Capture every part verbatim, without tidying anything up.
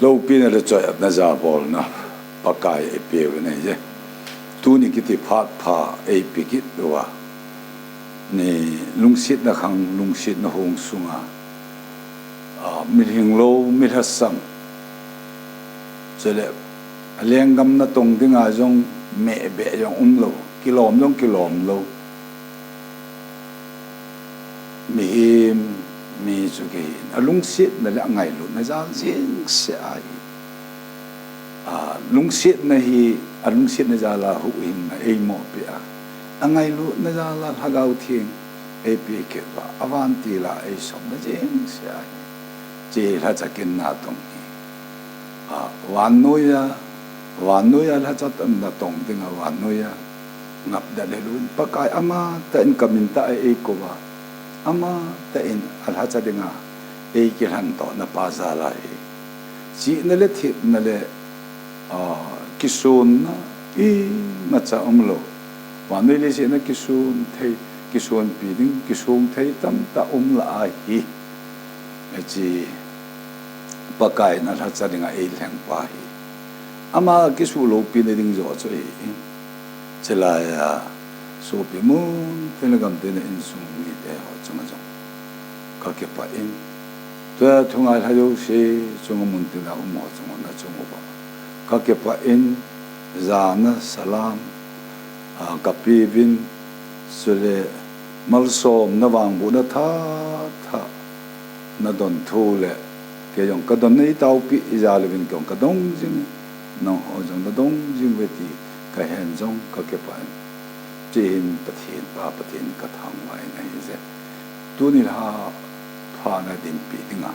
Loupina le choi-atna jabolna Pakai eipeu ahi je. Tuni kiti phat pha eipe kit uva, ni lungsetna khang, lungsetna hung sunga, a, mi lhinglou, mi lhasam, chule a lenggam natong dinga jong mehbeh jong umlou, kilom jong kilomlou mihem, mi chu kihin, a lungsetna le a ngailutna jal jengse ahi. A, lungsetna hi, a lungsetna jala huhhingna eimoh peh a, a ngailutna jala Lhagao Theng eipeh kit uva, a vantil a eisomna jengse ahi. Hiche lhacha kin natong hi, a, vannoiya, vannoiya lhacha natong dinga vannoiya ngapda le lun, Pakai amatah in kamin tah a eikouva, amatah in a lhacha dinga eikilhantohna pa jal ahi. Chihna le thepna le, a, kisonna imacha umlou, vannoi leiset a kison thei, kisonpi ding, kisong thei tamtah um lah ahi. Hiche Pakai in a lhacha dinga eilheng pa hi, ama kisuh loupina ding joh chu ahi. Chulaiya sopi mun tin le gam tin a insung mite ho chunga jong kakipah in, tua thungai lha jouse chunga mun tin a um ho chunga nachung uva kakipah in, jana salam, a, kapeuvin, chule malsomna vangbohna tha tha nadon thu le, kei jong kadon neitaopi jal uvin kei jong kadong jing, nangho jong nadong jing uve ti kahen jong kakipah in, hiche hin Pathen pa, Pathen kathangvah in ahi je. Tuni lha phat na dinpi dinga,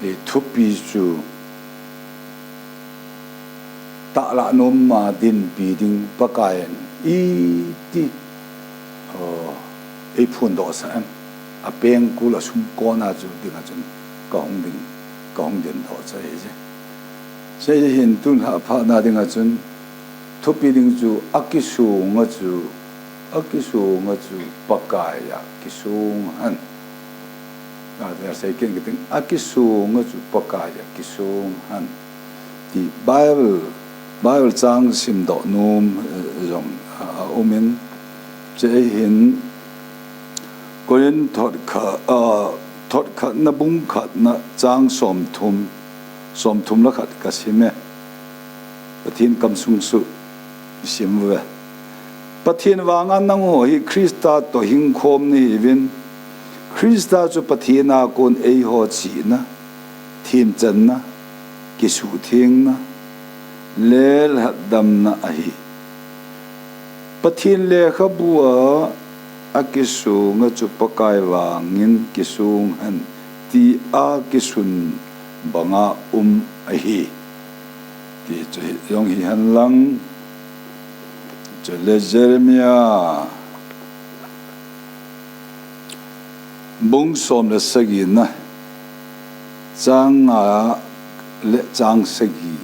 e, thupi chu tahlah nom a dinpi ding Pakai in iti, o, eiphondoh sah em? A pengkul a sumkon a chu dinga chun kahung ding, kahung dindoh chu ahi je. Hiche hin tun lha phat na dinga chun thupi ding chu akisonga chu, akisonga chu Pakaiya kisong hen. Asei kit kit ding, akisonga chu Pakaiya kisong hen ti Bible, Bible chang simdoh nom, eh, jong a, aumin, hiche hin Corinth thot khat, a, thot khatna bung khatna chang somthum, somthum le khat kasime. Pathen kamsung chu sim uve. Pathen vanga nangho hi Christa toh hingkhom nahiuvin, Christa chu Pathen a kon eiho chihna, themchanna, kisuhthengna le lhatdamna ahi. Pathen lekhabua akisonga chu Pakai vangin kisong hen tia kisun banga um ahi. Ti chu hi jong hihen lang, chule Jeremiah bung som le sagina, chang nga le chang sagi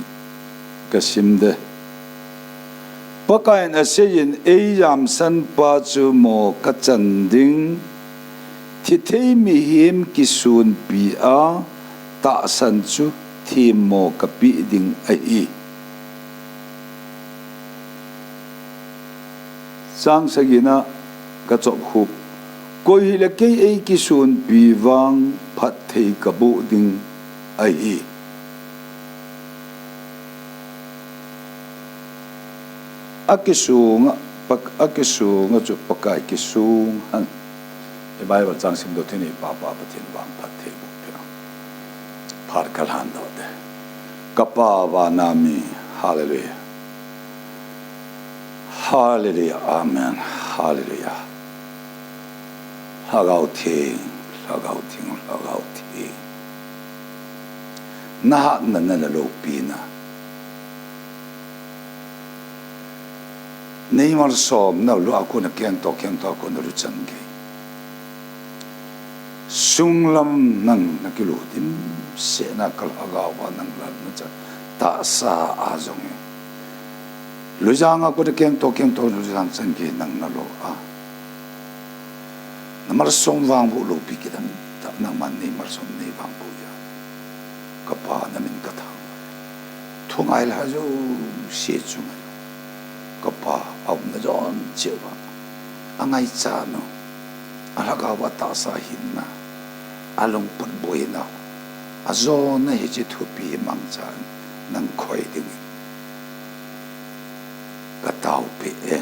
kasim de. Pakaiyin aseiyin, eijamsan pa chu mo kachan ding, thithei mihem kisonpi a, tahsan chu themmo kapeh ding ahi. Chang sagina kachop khup, koi hile kei eikisonpi vang phatthei kaboh ding ahi. Akisonga, Pak-, akisonga chu Pakai kisong hen. I Bible chang simdoh thei ni Pa, Pa Pathen vang phatthei boh peh. Phat kalhan doh te. Ka Pa vana mi, hallelujah. Hallelujah, amen, hallelujah. Lhagao Theng, Lhagao Theng, Lhagao Theng. Nahatna, naloupina. Neimalsomna lou a kona kengto, kengto a kona lou chan gei. Sunglam nang nakilut in, sehna ka lhagao va nang lalna cha tahsa a jong e. Luijang a kona kengto, kengto luijang chan gei nang nalou a. Namalsom vangboh loupi kidang tah, nangman neimalsom neivangboh a. Ka Pa namin kathang. Khongai lha jouse chunga kapa aumna jon cheh uva, angaichat u, alhagao a tahsa hinna, alungput boina, ajona hiche thupi hi mangchan nang khoi dingin kataopeh e.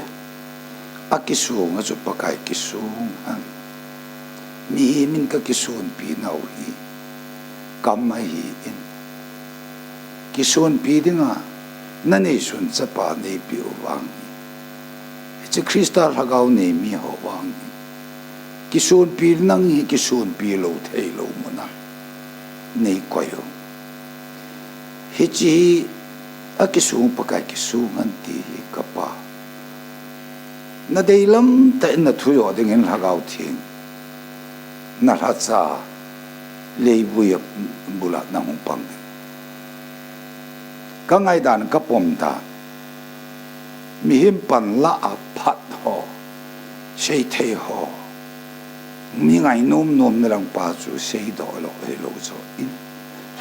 Akisonga chu Pakai kisong hen. Mihem in kakisonpi nau hi kam ahin, kisonpi dinga naneisun chapa neipeh u vang hi, hiche Christa lhagao nei miho vang hi, kisonpi nang hi kisonpi lou theilou muna neikoi u. Hiche hi akisong Pakai kisong hen ti hi kapa, nadeilam tah in nathu jo dingin Lhagao Theng nalhacha leivui a bula nahung pang ding. Kangaidan kapom dan, mihem panlah a phat ho, seithei ho, mi ngainom nomna langpa chu seidoh lou hilou joh in,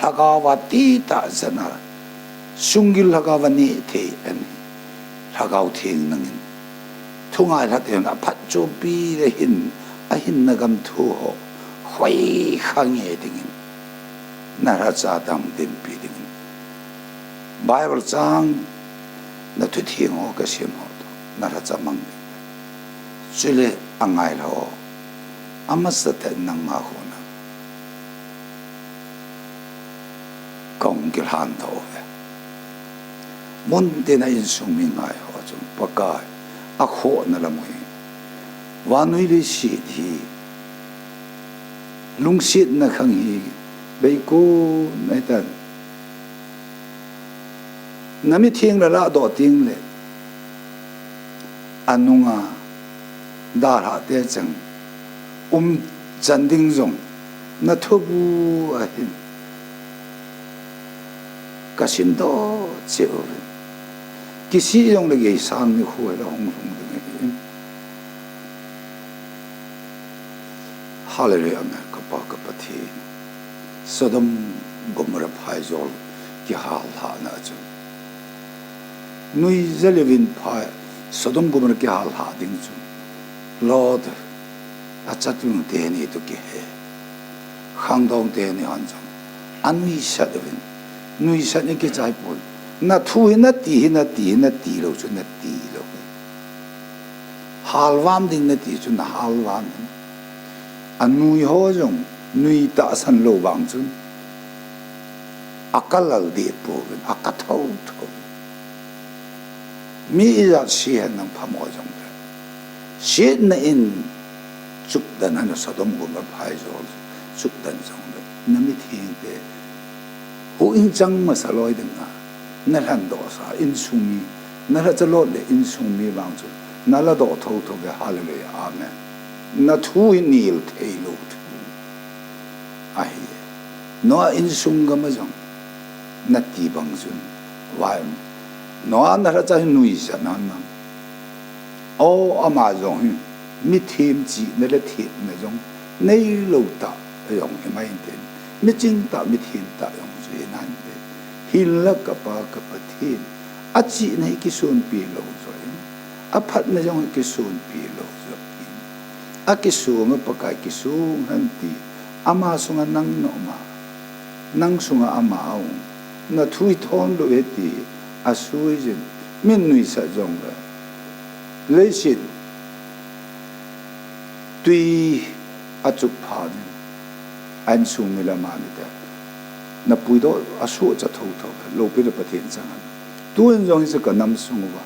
lhagao a titah jana, sunggil lhagao a nehthei ahi. Lhagao Theng nangin thungailhate hon aphatchompi le hin, ahinna gam thu ho khoikha nge dingin nalhacha dang dinpi dingin, Bible chang, nathutheng ho kasim ho toh nalhacha mang ding. Chule angailha ho, amasatah in nangma kona kahung kilhandoh uve. Muntina insung mi ngai ho chu Pakai, akhohna lam u hi, vannoi leiset hi, lungsetna khang hi, beikon ahitan. Namitheng la lahdoh tengle, anunga dalhahte cheng umchan ding jong nathubu ahin, kasimdoh cheh uve. Kisih jongle geisang nikho hile hung lhung ding ahi. Hallelujah, amen. Kapa, ka Pathen, Sodom Gomorrah phaijol kihallhahna chu, nuijat uvin phai, Sodom Gomorrah kihallhah ding chu Lot, achatungte ni toh kihe, khangdongte ni hon jong anuisat uvin, nuisat ni kichai pon, nathu hi nati, hi nati, hi nati lou chu nati lou hi. Halvam ding nati chu nahalvam in. Anui ho jong nui tahsan lou vang chun, akalal deh pouvin, akatho tho. Mi ijat se hen nang phamo jongle, setna in chukdan hen, Sodom Gomorrah phaijol chukdan jongle, namithengte huhhing chang masa loi dinga nalhandohsa insung mi, nalhacha lot le insung mi vang chu naladoh thotho uve. Hallelujah, amen. Nathu hi nil theilou thu ahi. Noah insung gam a jong nati bang chun, vai, Noah nalhacha hi nuijat nahi nam? O, ama jong hi mithem chihna le thepna jong neilou tah jong himai inte, miching tah, mithem tah jong chu hinante. Hinla kapa, ka Pathen, achihna hi kisonpi lou joh in, aphatna jong hi kisonpi lou joh in, akisonga Pakai kisong hen ti, ama sunga nang na um a, nang sunga ama aum, nathu hi thon lou ahi ti asui jin, min nuisat jongle, leiset twi achuk phat in, a insung mi le ama mite napuidoh, asohcha thotho, loupi le Pathen chang hen. Tun jong hiche ka nam sung uva,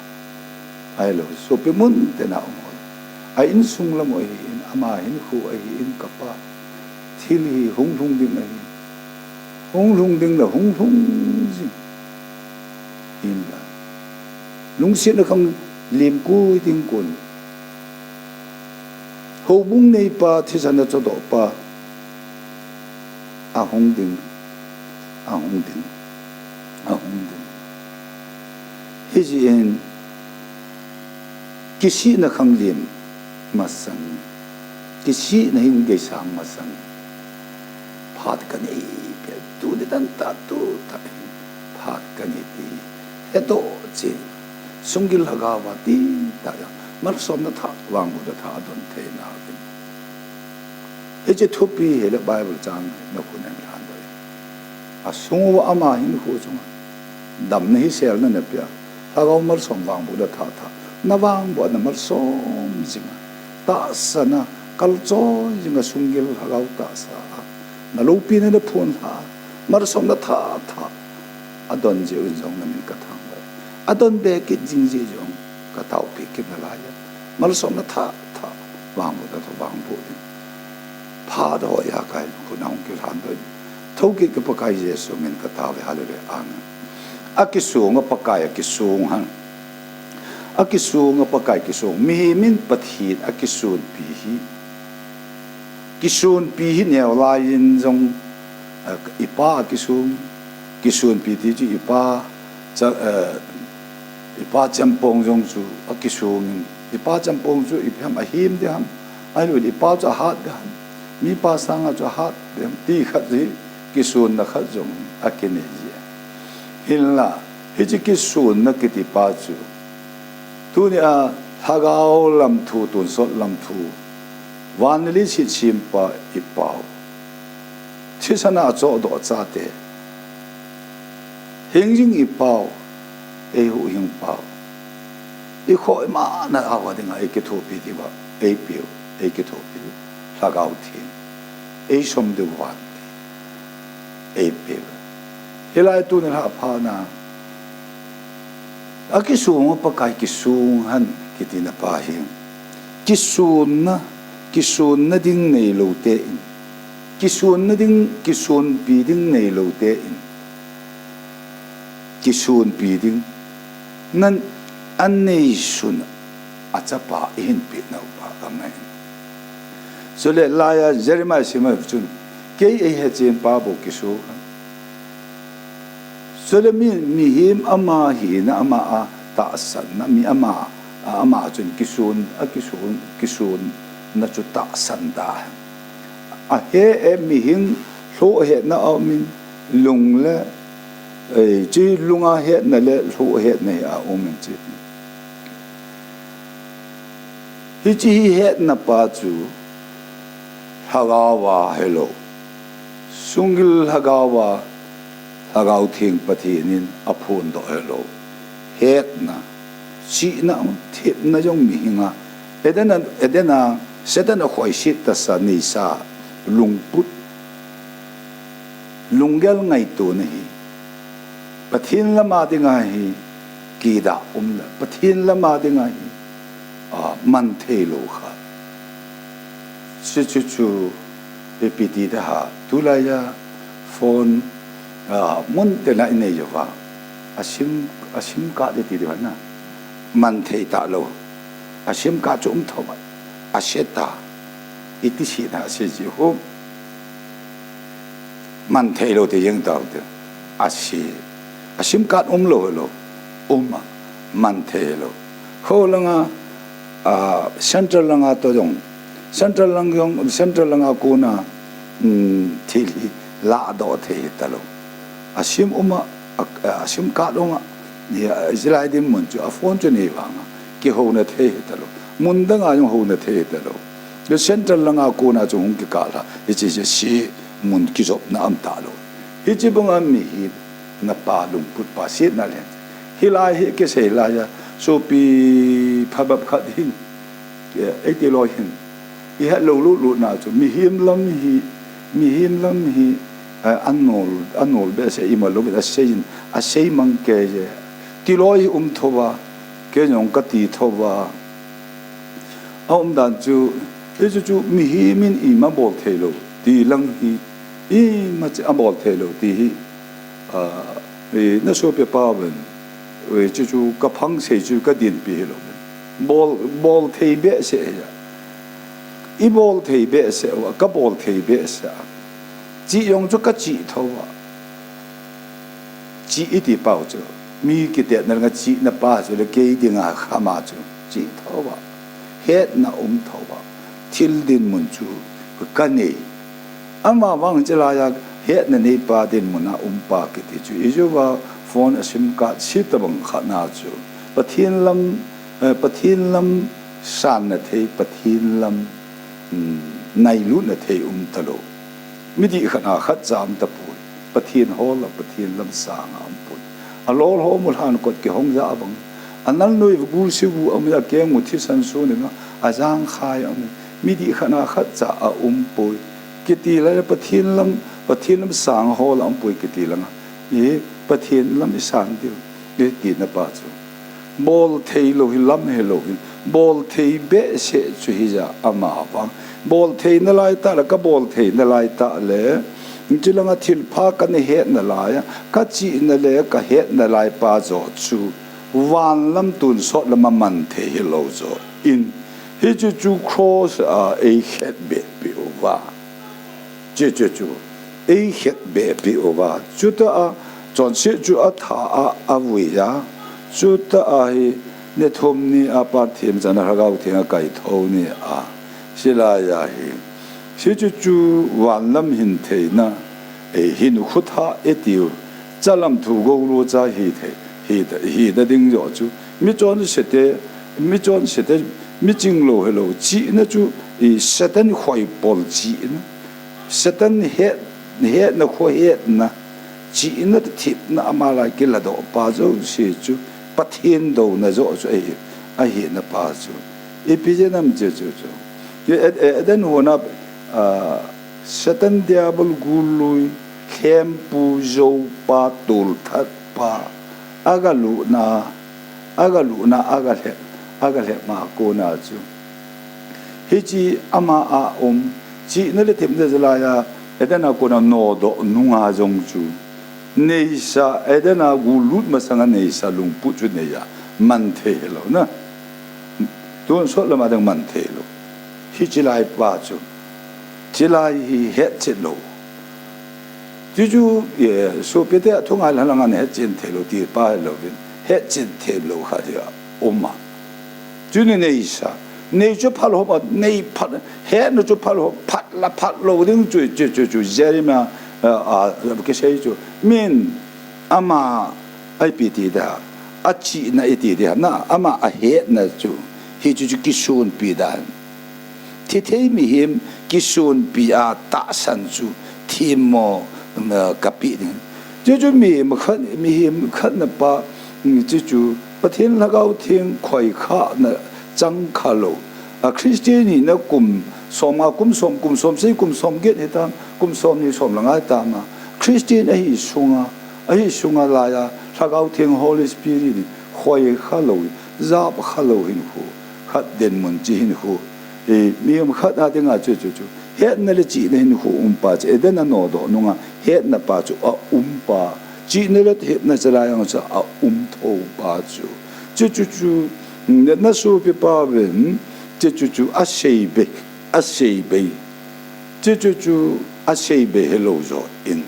ahilou sopi muntin a um ho, a insung lam u ahin, ama hinkho ahin, kapa, thil hi hung lhung ding ahi. Hung lhung ding le hung lhung jing inla, lungsetna khang lemkoi ding kon, houbung neipa, thisan a chodohpa ahung ding, ahung ding, ahung ding. Hijeh in kisihna khang lem masang, kisihna hin geisang masang, phat kanei peh, tuni tantah, tutah hin hat kani ti hedoh cheh. Sunggil lhagao a ti ta jong malsomna thah, vangbohna thah adon thei nauvin. Hiche thupi hi le Bible chang na khun in lhan doi. Asung uva ama hinkho chunga damna hiselna napeh a, lhagao malsom vangbohna thah thah, na vangbohna malsom jinga, tahsana kalchoi jinga sunggil lhagao tahsa a, na loupina naphon lha, malsomna thah thah adon jeh un jong namin kathangvah e. Adon be kit jing jeh jong kataopi kit nalai e. Malsomna thah thah vangbohna thah vangboh ding. Phat ho ijakai khun a hung kilhan doi. Thokit ka Pakai Jesu min kataove, Hallelujah. Amen. Akisonga Pakai akisong hen. Akisonga Pakai kisong. Mihem in Pathen akisonpi hi, kisonpi hi neo lai in jong, eh, ipa akisong. Kisonpi ti chu ipa cha-, eh, ipa chempong jong chu akisong in. Ipa chempong chu ipi ham, ahem ding ham, ahilouleh ipa chu ahat ding ham, mipa sanga chu ahat ding ham ti khat hi kisonna khat jong akinei ji. Hinla, hiche kisonna kiti pa chu, tunia lhagao lam thu, tonsot lam thu, van le leiset sempa i Pau, thisan a achohdoh chate, hingjing i Pau, eihuhhing Pau, i khoh i mana uva dinga eikithopi diuva eipeu, eikithopi Lhagao Theng, eisomdoh uva eipeu. Hilai tuni lhah phat na, akisong u Pakai kisong hen kitina pa hi, kisonna, kisonna ding neilou te in, kisonna ding, kisonpi ding neilou te in, kisonpi ding nan aneisun a chapa eihin peh nau pa kama in. Chule laia Jeremiah sim a chun, kei eihechen pa bou kisong hen. Chule mi, mihem ama hina, ama a tahsanna, mi ama, a, ama chun kison, akison, kisonna chu tahsan da hen. Ahe e, mihem lhoh hetna aum in, lung le, eh, hiche lunga hetna le lhoh hetna hi aum in hiche. Hiche hi hetna pa chu Lhagao a helou, sunggil Lhagao a, Lhagao Theng Pathen in aphondoh helou. Hetna, chihna, thepna jong mihem a, Eden a, Eden a Satan a khoiset tasa neisa lungput, lunggel ngaitona hi Pathen lama dinga hi kidah um le, Pathen lama dinga hi, a, man theilou kha. Chuchu chu, ipi ti ding ham, tulai a phone, a, mun tina inei uva, a sim, a sim card iti diu ham na, man thei talou, a sim card chu um thou va, ase ta, iti sina ase ji ho. Man theilou ti jeng tau te. Ase. A sim card umlou lou. Um a. Man theilou. Kho langa, a, central langa toh jong. Central lang jong, central langa kona, um, thil hi ladoh thei talou. A sim um a, a, a sim card um a. Ni a, hilai dinmun chu, a phone chu nei vanga kihouna thei talou. Mun danga jong houna thei talou. Le central langa kona chu hung kikah lha. Hiche, hiche mun kijopna um talou. Hiche banga mihem na pa lungput pa setna len. Hilai hi kisei lai a, sopi phabep khat hin, eh, eiti loi hin, ihet lou lutlut na chu, mihem lam hi, mihem lam hi, eh, anol, anol behseh, imalou in asei in, asei mang kei je. Tiloi um thou va, kei jong kati thou va. Aumdan chu, hichu chu mihem in ima bol theilou ti lang hi, imacha abol theilou ti hi, a, i, na sopi pa ven, i, chuchu kaphang sei chu kadinpi hilou ven. Bol, bol thei behseh hi a. Ibol thei behseh uva, kabol thei behseh a. Chih jong chu kachih thou va. Chih iti pau chu, mi kitetna langa chihna pa chu le kei dinga khama chu, chih thou va, hetna um thou va, thil dinmun chu kanei. Amavang chilai a hetna neipa dinmun a um pa kiti chu, ijouva phone a sim card se tabang khat na chu Pathen lam, eh, Pathen lam sanna thei, Pathen lam, um, nailutna thei um talou. Midih khat a khat cha um tapoi. Pathen hol a, Pathen lam sang a um poi. A lol ho mu lhan kot kihong ja a bang. A nal noi gul si gu a um ja keng u thisan su ni nga a jang khai a um. Midih khat a khat cha a um poi. Kiti lai Pathen lam, Pathen lam sang hol a um poi kiti langa. I Pathen lam i san diu. I tina pa chu. Bol thei lou hi lam hi lou hi. Bol thei behseh chu hi ja ama vang. Bol thei na lai ta la ka bol thei na lai ta le. Chilanga thil pha ka na het na lai a. Ka chi na le ka het na lai pa jo chu. Van lam tun sot lam a man thei hi lou jo. In. Hi chu chu cross a ei het be pi u va. Chu chu chu. Ei het be pi u va. Chu ta a. Chon si chu a tha a a vui a. Chu ta a hi. Ne thum ni a pa thim chan a Lhagao Theng a kai tho ni a. Si lai a hi. Si chu chu van lam hin thei na. Ei hin khu tha e tiu. Cha lam thu go lu cha hi thei. Hi ta, hi ta ding jo chu. Mi chon se te, mi chon se te, mi ching lou hi lou. Chi na chu, i Satan khoi pol chi na. Satan het, het na kho het na. Chi na thip na ama lai ki la do pa jo si chu. Pathen do na jo chu ahi, ahi na pa chu. I pi je nam chu chu chu. Ki e, e, den ho na, a, Satan diabol gului, thempu, joupa, tulthatpa, a ga luna, a ga luna, a ga lhep, a ga lhep ma kona chu. Hichi ama a um, chi na le thim de lai a, Eden a kona nodoh nunga jong chu. Neisa, Eden a gulut masanga neisa lungput chu neia, man thei lou na. Tun sot lama dang man thei lou. Hichi lai pa chu. Chi lai hi het chet lou. Chu chu, ye, so pe te a thunga la langa ne het chen thei lou ti pa lou vin. Het chen thei lou kha dia um a. Chu ni neisa. Nei chu phal hom a, nei phat, het na chu phal hom, phat la phat lou ding chu, chu, chu, chu, Jeremiah, a, a, kisei chu. Min, ama, a ipi ti da, a chi na i ti di ha na, ama a het na chu, hi chu chu kisun pi da. Thi thei mihem kisun pi a tahsan chu, thim mo, um, ka pi ding. Chu chu mihem khat, mihem khat na pa, um, chu chu, Pathen Lhagao Theng khoi kha na chang kha lou. A Christian ni na kum som a, kum som, kum som sei, kum som get he tam, kum som ni som la ngai tam a. Christian ahi sunga, ahi sunga lai a, Lhagao Theng Holy Spirit ni khoi kha lou, jap kha lou hin khu, khat den mun chi hin khu. E, mi um khat a dinga chu chu chu. Het na le chi na hin khu um pa chu. Eden a nodoh nunga, het na pa chu a um pa. Chi na le het na chalai ang chu a um tho pa chu. Chu chu chu. Na, na su pi pa ven. Chu chu chu. A sei be. A sei be. Chu chu chu. A sei be he lou jo in.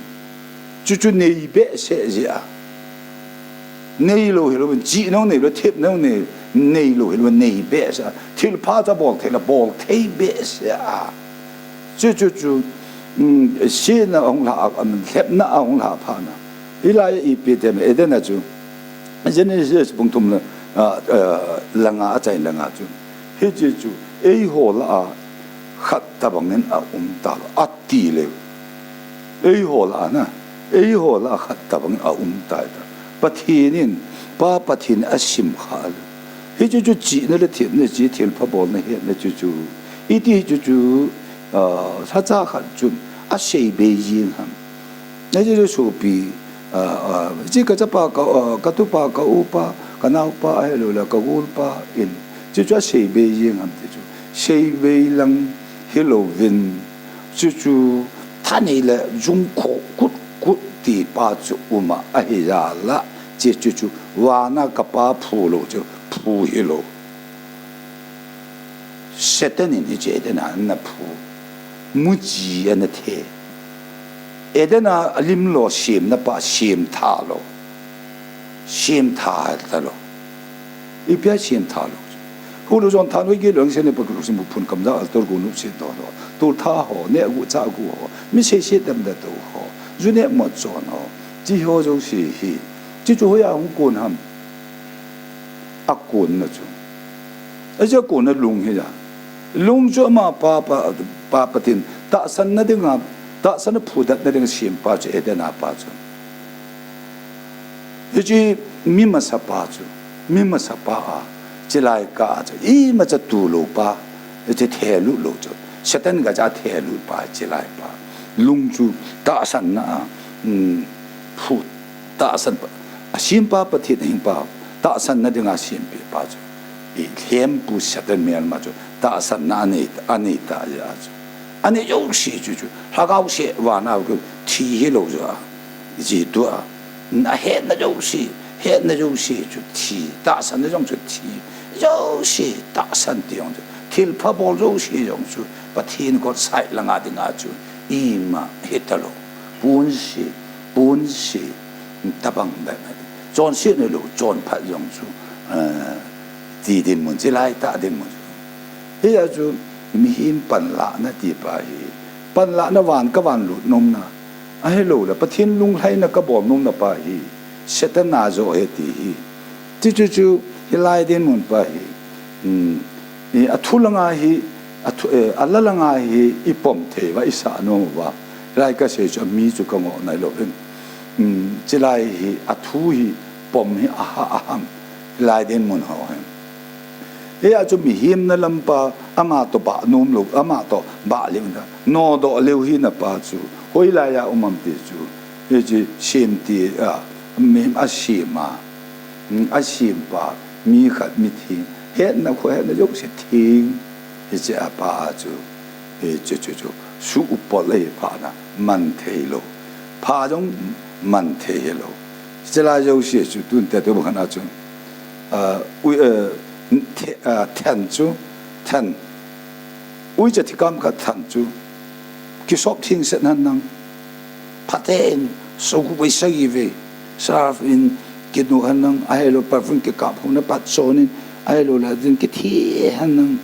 Chu chu nei behseh jeh a. Nei lou hilou, chi nong nei lou, thip nong nei, nei lou hilou, nei behseh a. Thil pha cha bol thei la, bol thei behseh a. Chu chu chu, um, sina hung la, um, lhepna a hung la pha na. Hilai a ipi ti em, Eden a chu. Genesis bung thum la, a, a, langa a chai langa chu. Hichi chu, eiho lah a, khat tabang in a um ta lou. A ti leh. Eiho lah a na. Eiho lah a khat tabang a um tai ta. Pathen in, Pa Pathen a sim kha lou. Hichu chu chi na le thip na chi thil pha bol na het na chu chu. Iti chu chu, a, lhacha khat chun a sei be jing ham. Na chu chu sopi, a, a, chi ka chapa ka, a, ka tupa ka upa, ka naopa ahilou le ka gulpa in. Chu chu a sei be jing ham ti chu. Sei be lang hilou vin. Chu chu thanei le jung kho kut kut ti pa chu um a ahi jal a. Chu chu chu vana ka pa phu lou chu phu hilou. Satan in hiche Eden a ana phu. Muchi ana the. Eden a lim lou sem na pa sem tha lou. Sem tha ta lou. Ipi a sem tha lou. Hulu jon than wei gi long sen ne pa ku sim phun kam da altar gu nup se to lou. Tul tha ho, ne gu cha gu ho. Mi sei sei dam da to ho. Ju ne mo chon ho. Chi ho jo si hi. Chuchu hoiya hung kon ham? Akonna chu. Ajeh a konna lung hi ja. Lung chu ama pa, pa, pa Pathen tahsanna dinga, tahsanna phudatna dinga sempa chu Eden a pa chu. Hiche mi masapa chu, mi masapa a, chilai kah a chu, imacha tulou pa, hiche thelut lou chu. Satan gajah thelut pa, chilai pa. Lung chu tahsanna a, um, phu, tahsan pa, asempa Pathen ahingpa, tahsanna dinga sempi pa chu. Ilhempu Satan melma chu, tahsanna anei, anei ta jeh a chu. Anei jouse chu chu, lhagao seh vana chu, thi hilou jeh a. Jitu a, ahetna jouse, hetna jouse chu thi, tahsanna jong chu thi, jouse tahsan ti jong chu, thilpha bol jouse jong chu, Pathen kot side langa dinga chu, ima hitalou, ponse, ponse, tabang dan a, chonsetna lou, chonphat jong chu, eh, ti dinmun, chilai tah dinmun chu. Hia chu, mihem panlahna ti pa hi, panlahna van kavan lut nomna, ahilouleh, Pathen lunglhaina kabol nomna pa hi, Satan a joh ahi ti hi. Chuchu chu, hilai dinmun pa hi, um, i, athu langa hi, athu, eh, ala langa hi, ipom thei uva, isah nom uva. Hilai kasei chu, ami chu kangoh nailou vin. Um, chilai hi, athu hi, pom hi, aha, aham. Hilai dinmun ho hi. Hia chu mihem na lampa, ama toh bah nom lou, ama toh bah leu na. Nodoh leu hi na pa chu. Hoilai a um am ti chu. Hiche sem ti a, mihem asem a. Mm, asempa, mi khat, mi theng. Hetna kho, hetna jouse theng. Hiche a pa a chu. Hiche chu chu. Su upol ahi pha na. Man thei lou. Pha jong man thei hilou. Chilai jouse chu tun te tu bang khan a chu. Ah, ui, eh, the-, ah, then chu, then. Uicha thikam khat then chu. Kisop theng set hen lang. Phaten, so gu vei sagi vei. Saraf in kinu hen lang, ahilou perfume kikap hon na pat son in, ahilou le din kithi hen lang.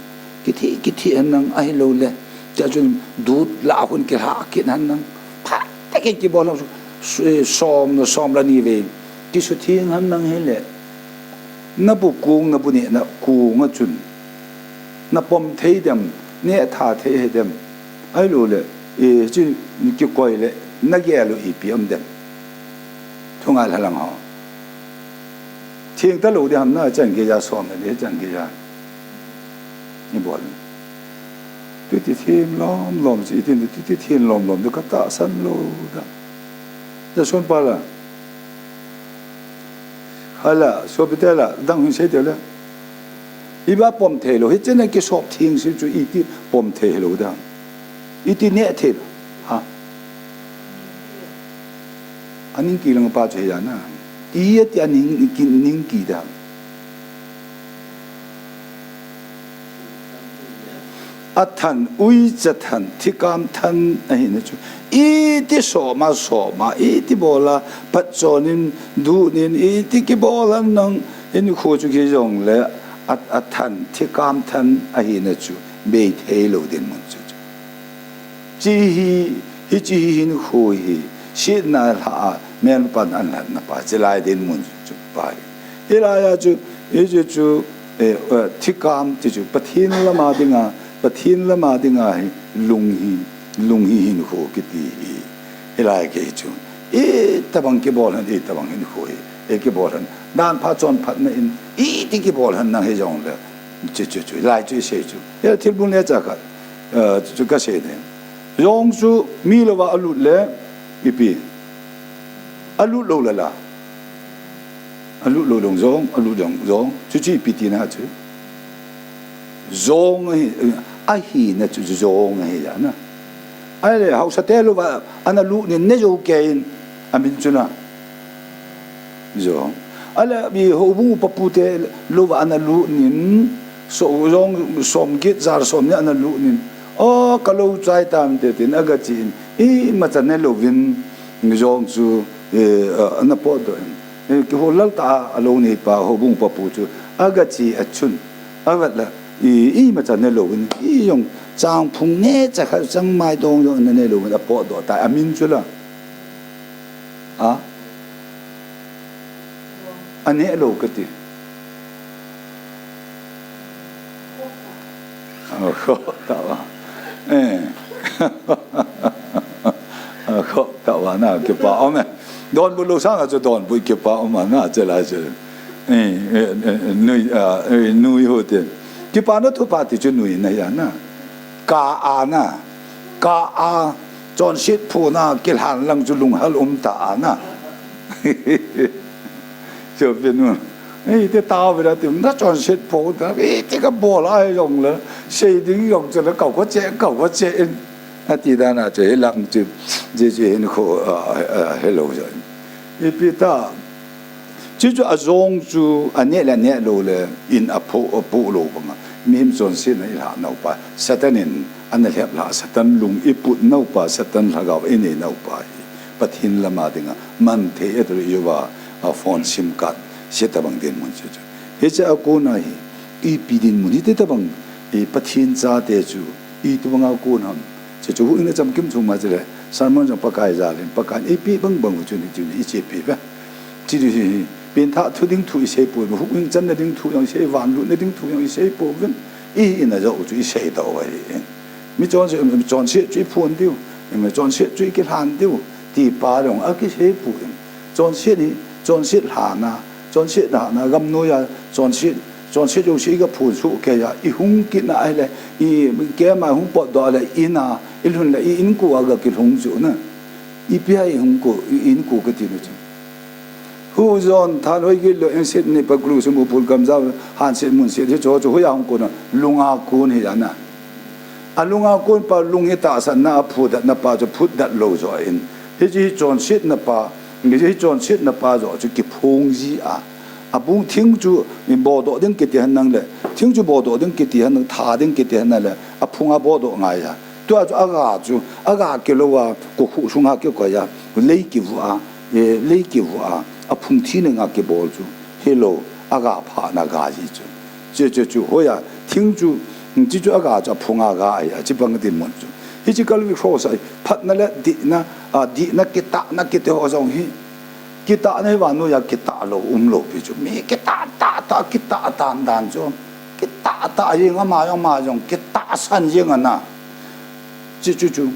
Kithi, kithi hen lang, ahilou le. Tia chun dut la hon kilha kit hen lang. Phaten kibol lang, s-, som, som le ni vei. Kisutheng hen lang hile. Na bu kong, na bu neh, na kong a chun. Na pom thei dem, neh tha thei hi dem. Ahilou le, e, chu kikoi le, na gel u ipi um dem. Thungai lhalang ho. Theng talou di ham na, chan geija som le, chan geija. Ibol. Tuti theng lom lom, chi tin, tuti theng lom lom, tu katahsan lou da. Da son pa la. Hala, sopite la, dang hin sei te la. Iba pom thei lou, hiche na kisop theng si chu iti pom thei lou da. Iti neh thei lou. Ha. Aning kilang pa chu ya na. Ti ya ti aning ki, ning ki da. Athen, uicha then, thikam then, ahina chu. Iti soma, soma, iti bola, patchonin, dunin, iti kibola nang, hinkho chu kijongle, a, athen, thikam then, ahina chu, bei thei lou dinmun chu chu. Chi hi, hiche hi hinkho hi, sitna lha a, melpan anlhatna pa, chilai dinmun chu pa hi. Hilai a chu, hichu chu, eh, eh, thikam ti chu, Pathen lama dinga, Pathen lama dinga hi, lung hi, lung hi hinkho kiti hi. Hilai kei chu, itabang kibol hen, itabang hinkho hi, ikibol hen. Dan pha chonphatna in, iti kibol hen nang hijongle. Chu, chu, chu, lai chu isei chu. Hia thilbol neocha khat, eh, chu kasei ne. Jong chu mi louva alut le, ipi. Alut lou le la. Alut lou jong jong, alut jong jong. Chuchu ipi tina chu. Jong ahi, ahina chu jong ahi ja na. Ahile, haosa te louva, ana lut nin ne jou kei in, amin chu na. Jong. Ahile, mi houbung upa pu te louva ana lut nin, so, jong, som get jar som ni ana lut nin. O, kalou chai tam te tin, agachi in. Imacha ne louvin, jong chu, eh, ana potdoh in. Eh, kihol lal ta a, alou nei pa, houbung upa pu chu. Agachi a chun. Avet la, i, imacha ne louvin, i jong changphung neocha khat changmai dong jong ne louvin apotdoh tai, amin chu la. A? Aneh lou kati. Akhoh tauva. Eh. Akhoh tauva na, kipa um e. Donbut lou sanga chu donbut kipa um a na, che lai che. Eh, eh, eh, nui, ah, eh, nui ho te. Kipana thupha ti chu nui na hi a na. Ka a na. Ka a. Chonset phu na, kilhan lang chu lunghel um ta a na. Chu pinu. Ei, te tao ve la ti, na chonset phu ta, ei, te ka bol a jong le, sei ding jong chu le, kau ka che, kau ka che in. Ati dan a chu, hi lang chu, je je hin kho, a, a, a, hello jo. Ipi ta, chu chu a jong chu, aneh le aneh lou le, in a phu, a phu lou banga. Mihem chonsetna i lha nau pa, Satan in, ana lhep lha, Satan lung i put nau pa, Satan lhagao i nei nau pa hi. Pathen lama dinga man thei et ri uva, a phone sim card, se tabang dinmun chu chu. Hiche a kona hi, ipi dinmun hi te tabang, i Pathen chate chu, i tobanga kon ham. Chu chu huhhingna chamkim chung ma chule, sermon jong Pakai jal in, Pakai in eipeh bang bang u chu ni chu ni i chepi ve. Chu hi, hi, pengthah thu ding thu i sei poi, huhhing channa ding thu jong i sei, van lutna ding thu jong i sei poi ve. I, i na jo chu i sei tau ahi. Mi chonse, chonset chu i phon diu, mi chonset chu i kilhan diu, ti pa jong a kisei poi. Chonset hi, chonset lhana, chonset lhana, gam noiya, chonset, chonset jouse i ga phon soh kei a, i hung kit na ahile, i keima hung potdoh le, in a, i lhun le, i inko a ga kilhung chu na. Ipi a i hung ko, i inko kati na chu. Hu jon, thanhoi gilou, inset ni pa klu se mu pul kam jao, hanset munset, hicho chu hoiya hung kon a, lunga kon hi a na. A lunga kon pa lung hi tahsanna a phutdatna pa chu phutdat lou jo in. Hiche hi chonsetna pa, hiche hi chonsetna pa jo chu kiphong ji a. A bung thing chu bodoh ding kiti hen lang le, thing chu bodoh ding kiti hen lang, tha ding kiti hen lang le, a phunga bodoh ngai a. Tua chu a ga chu, a ga kilou a, kokhuh sunga kikoi a, lei kivu a, eh, lei kivu a, a phung thi na nga kibol chu, hilou, a ga phana ga ji chu. Chu, chu, chu, hoiya, thing chu, chu, chu a ga chu a phunga ga ahi a, chu bang dinmun chu. Hiche Calvary Cross a, phatna le dihna, a, dihna kitahna kiti ho jong hi. Kitahna hi vannoiya kitah lou, um lou pi chu. Mi kitah, tah, tah, kitah, tan, tan chu. Kitah, tah, jeng ama jong, ama jong, kitahsan jeng ana. Chu, chu, chu.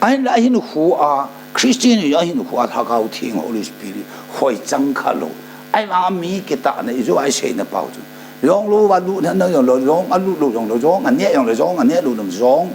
Ahinla ahinkho a, Christian hi ahinkho a Lhagao Theng Holy Spirit hoi chang kha lou. Ahivang a mi kitahna i jo a i seina pau chu. Jong lou va lut na jong lou, jong a lut lou jong lou, jong a neh jong lou, jong a neh lou jong lou, jong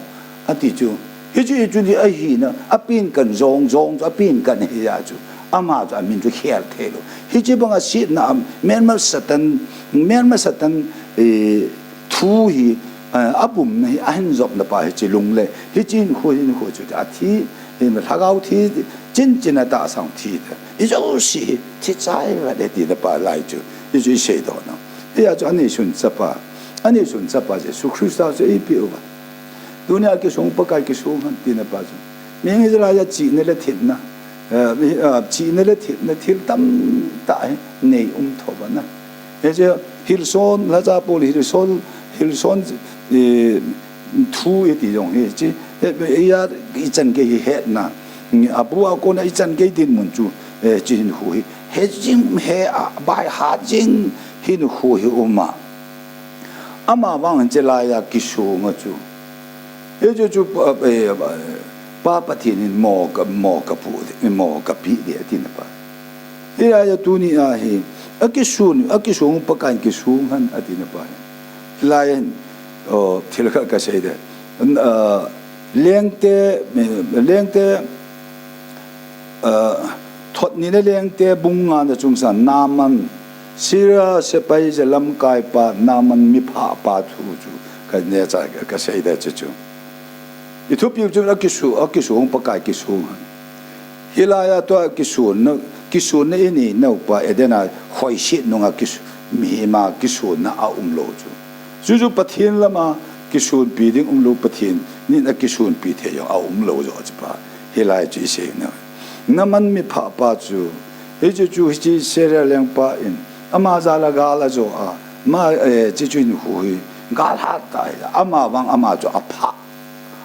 ati chu. Hichu, hichu ni ahina, a pen kan jong, jong chu a pen kan hi a chu. Ama chu a min chu khel thei lou. Hiche banga setna a, melma Satan, melma Satan, eh, thu hi, eh, a bumna hi, a hin jopna pa hi chi lung le, hiche hinkho, hinkho chu a thi, hi Lhagao thi, chin chin a tahsa thi ta. I jouse hi, thi chai va de ti na pa lai chu, i chu i seidoh na. Hia chu a neisun chapa, a neisun chapa Jesu Christa chu eipeh uva. Tunia kisung Pakai kisung hen ti na pa chu. Mi hi jala a chihna le thepna, eh, mi, ah, chihna le thepna thil tamtah hi nei um thou va na. Hiche Hillsong, Lhacha Paul Hillsong, Hillsong, eh, thu iti jong hi chi, eh, eh, ya i chan gei hi hetna. A bu a kona i chan gei dinmun chu, eh, chi hinkho hi. He jing he a, by heart jing hinkho hi um a. Ama vang hiche laiya kisung a chu. Hichu chu pa, eh, Pa Pathen in mo ka, mo ka pu, mo ka pi de ati na pa. Hilaiya tunia hi, a kisun, a kisung Pakai kisung hen ati na pa. Hilaiya hin, oh, thil khat ka sei de. An, ah, Lengte, eh, Lengte, ah, Thotni le Lengte bung nga na chungchang Naaman, Syria sepai je lamkai pa Naaman miphah pa thu chu ka neh cha ka sei de chu chu. I thupi chu a kisu, a kisung Pakai kisung. Hilaiya tua kisunna, kisunna i nei nau pa Eden a khoiset nunga kisu, mihem a kisunna a um lou chu. Chuchu Pathen lama kisunpi ding um lou, Pathen in a kisunpi thei jong a um lou jo chu pa. Hilai chu i sei na. Naaman miphah pa chu. Hichu chu hiche Syria lengpa in. Ama jal a gal a jo a. Ma, eh, hichu hinkho hi. Gal hat ta hi. Ama vang ama chu a phah.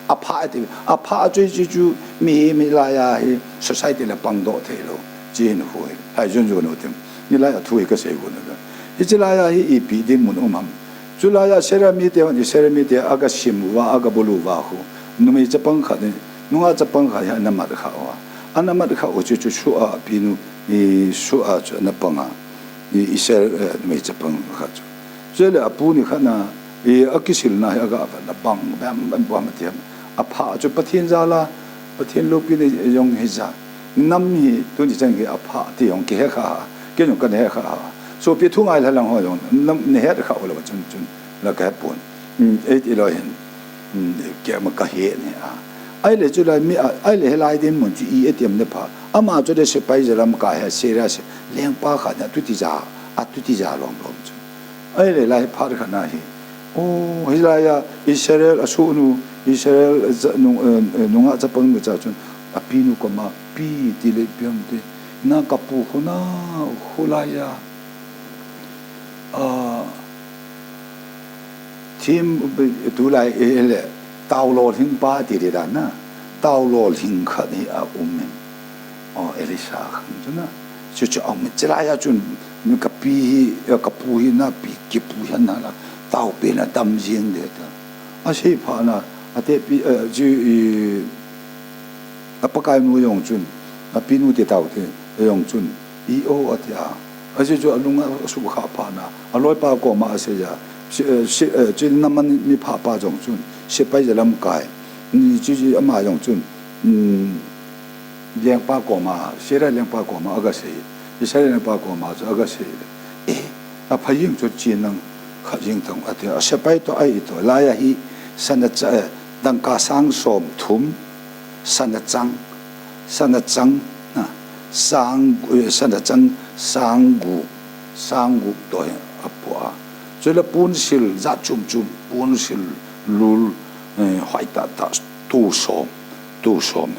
A phah ti, a phah chu, chu, chu, mi, mi laiya hi society le pangdoh thei lou. Chi hin khu hi, hai jun jun u tim. Hilai a thu hi kasei khu na. Hichi lai a hi ipi dinmun um ham. Chulai a Israel mite hon, Israel mite aga sim uva, aga bulu uva khu. Numei chapang khat ni, nungah chapang khat hi ana mat kha uva. Ana mat kha u chu chu su a pinu, i su a chu ana pang a. I Israel, eh, numei chapang khat chu. Chule apu ni khat na, i akisil na hi aga va na bang, bam, bam, bam, ti ham. Apha chu Pathen jal a, Pathen loupina jong hi ja. Nam hi tuni chan hi apha ti jong kihe kha ha. Kei jong kana he kha ha. Sopi thu ngai lha lang ho jong nam ni het kha u lou chun chun la ka he pon. Um, ei ti lou hin. Um, kei ma ka he ni a. Ahile chulai mi a, ahile hilai dinmun chu i etiam ne pha. Ama chu de sepai jalam ka he serious. Lengpa khat na tu ti ja, a tu ti ja lom lom chu. Ahile lai phat khat na hi. Oh, hilai a Israel a su nu, Israel a cha nu, eh, eh, nungah chapang nu cha chun, api nu koma, pi ti le piam ti, na kapu khu na, khu lai a. Ah, thim, tu lai, eh, le, tau lo hing pa ti le dan na, tau lo hing khat hi a um in. Oh, Elisha khan chu na. Chu chu a um in. Chilai a chun, mi kapi hi, eh, kapu hi na pi, kipu hi na la, tau pe na dam jing de ta. A sei pha na, a te pi, eh, chu i, a Pakai nu jong chun, api nu te tau te jong chun, i o a ti a. A chu chu a lung a su kha pha na, a loi pa koma a sei a, si, eh, si, eh, chu Naaman mi pha pa jong chun, sepai jalam kai. Ni chu chu ama jong chun, um, lengpa koma, Syria lengpa koma aga sei. Israel lengpa koma chu aga sei. Eh, a pha jing chu chin nang kha jing tong a ti a. Sepai to ai to. Lai a hi sana cha, eh, dangka sang som thum, sana chang, sana chang, na, sang, eh, sana chang, sang gu, sang gu to hi a pu a. Chule pun sil, za chum chum, pun sil, lul, eh, hoi ta ta, tu som. Tu som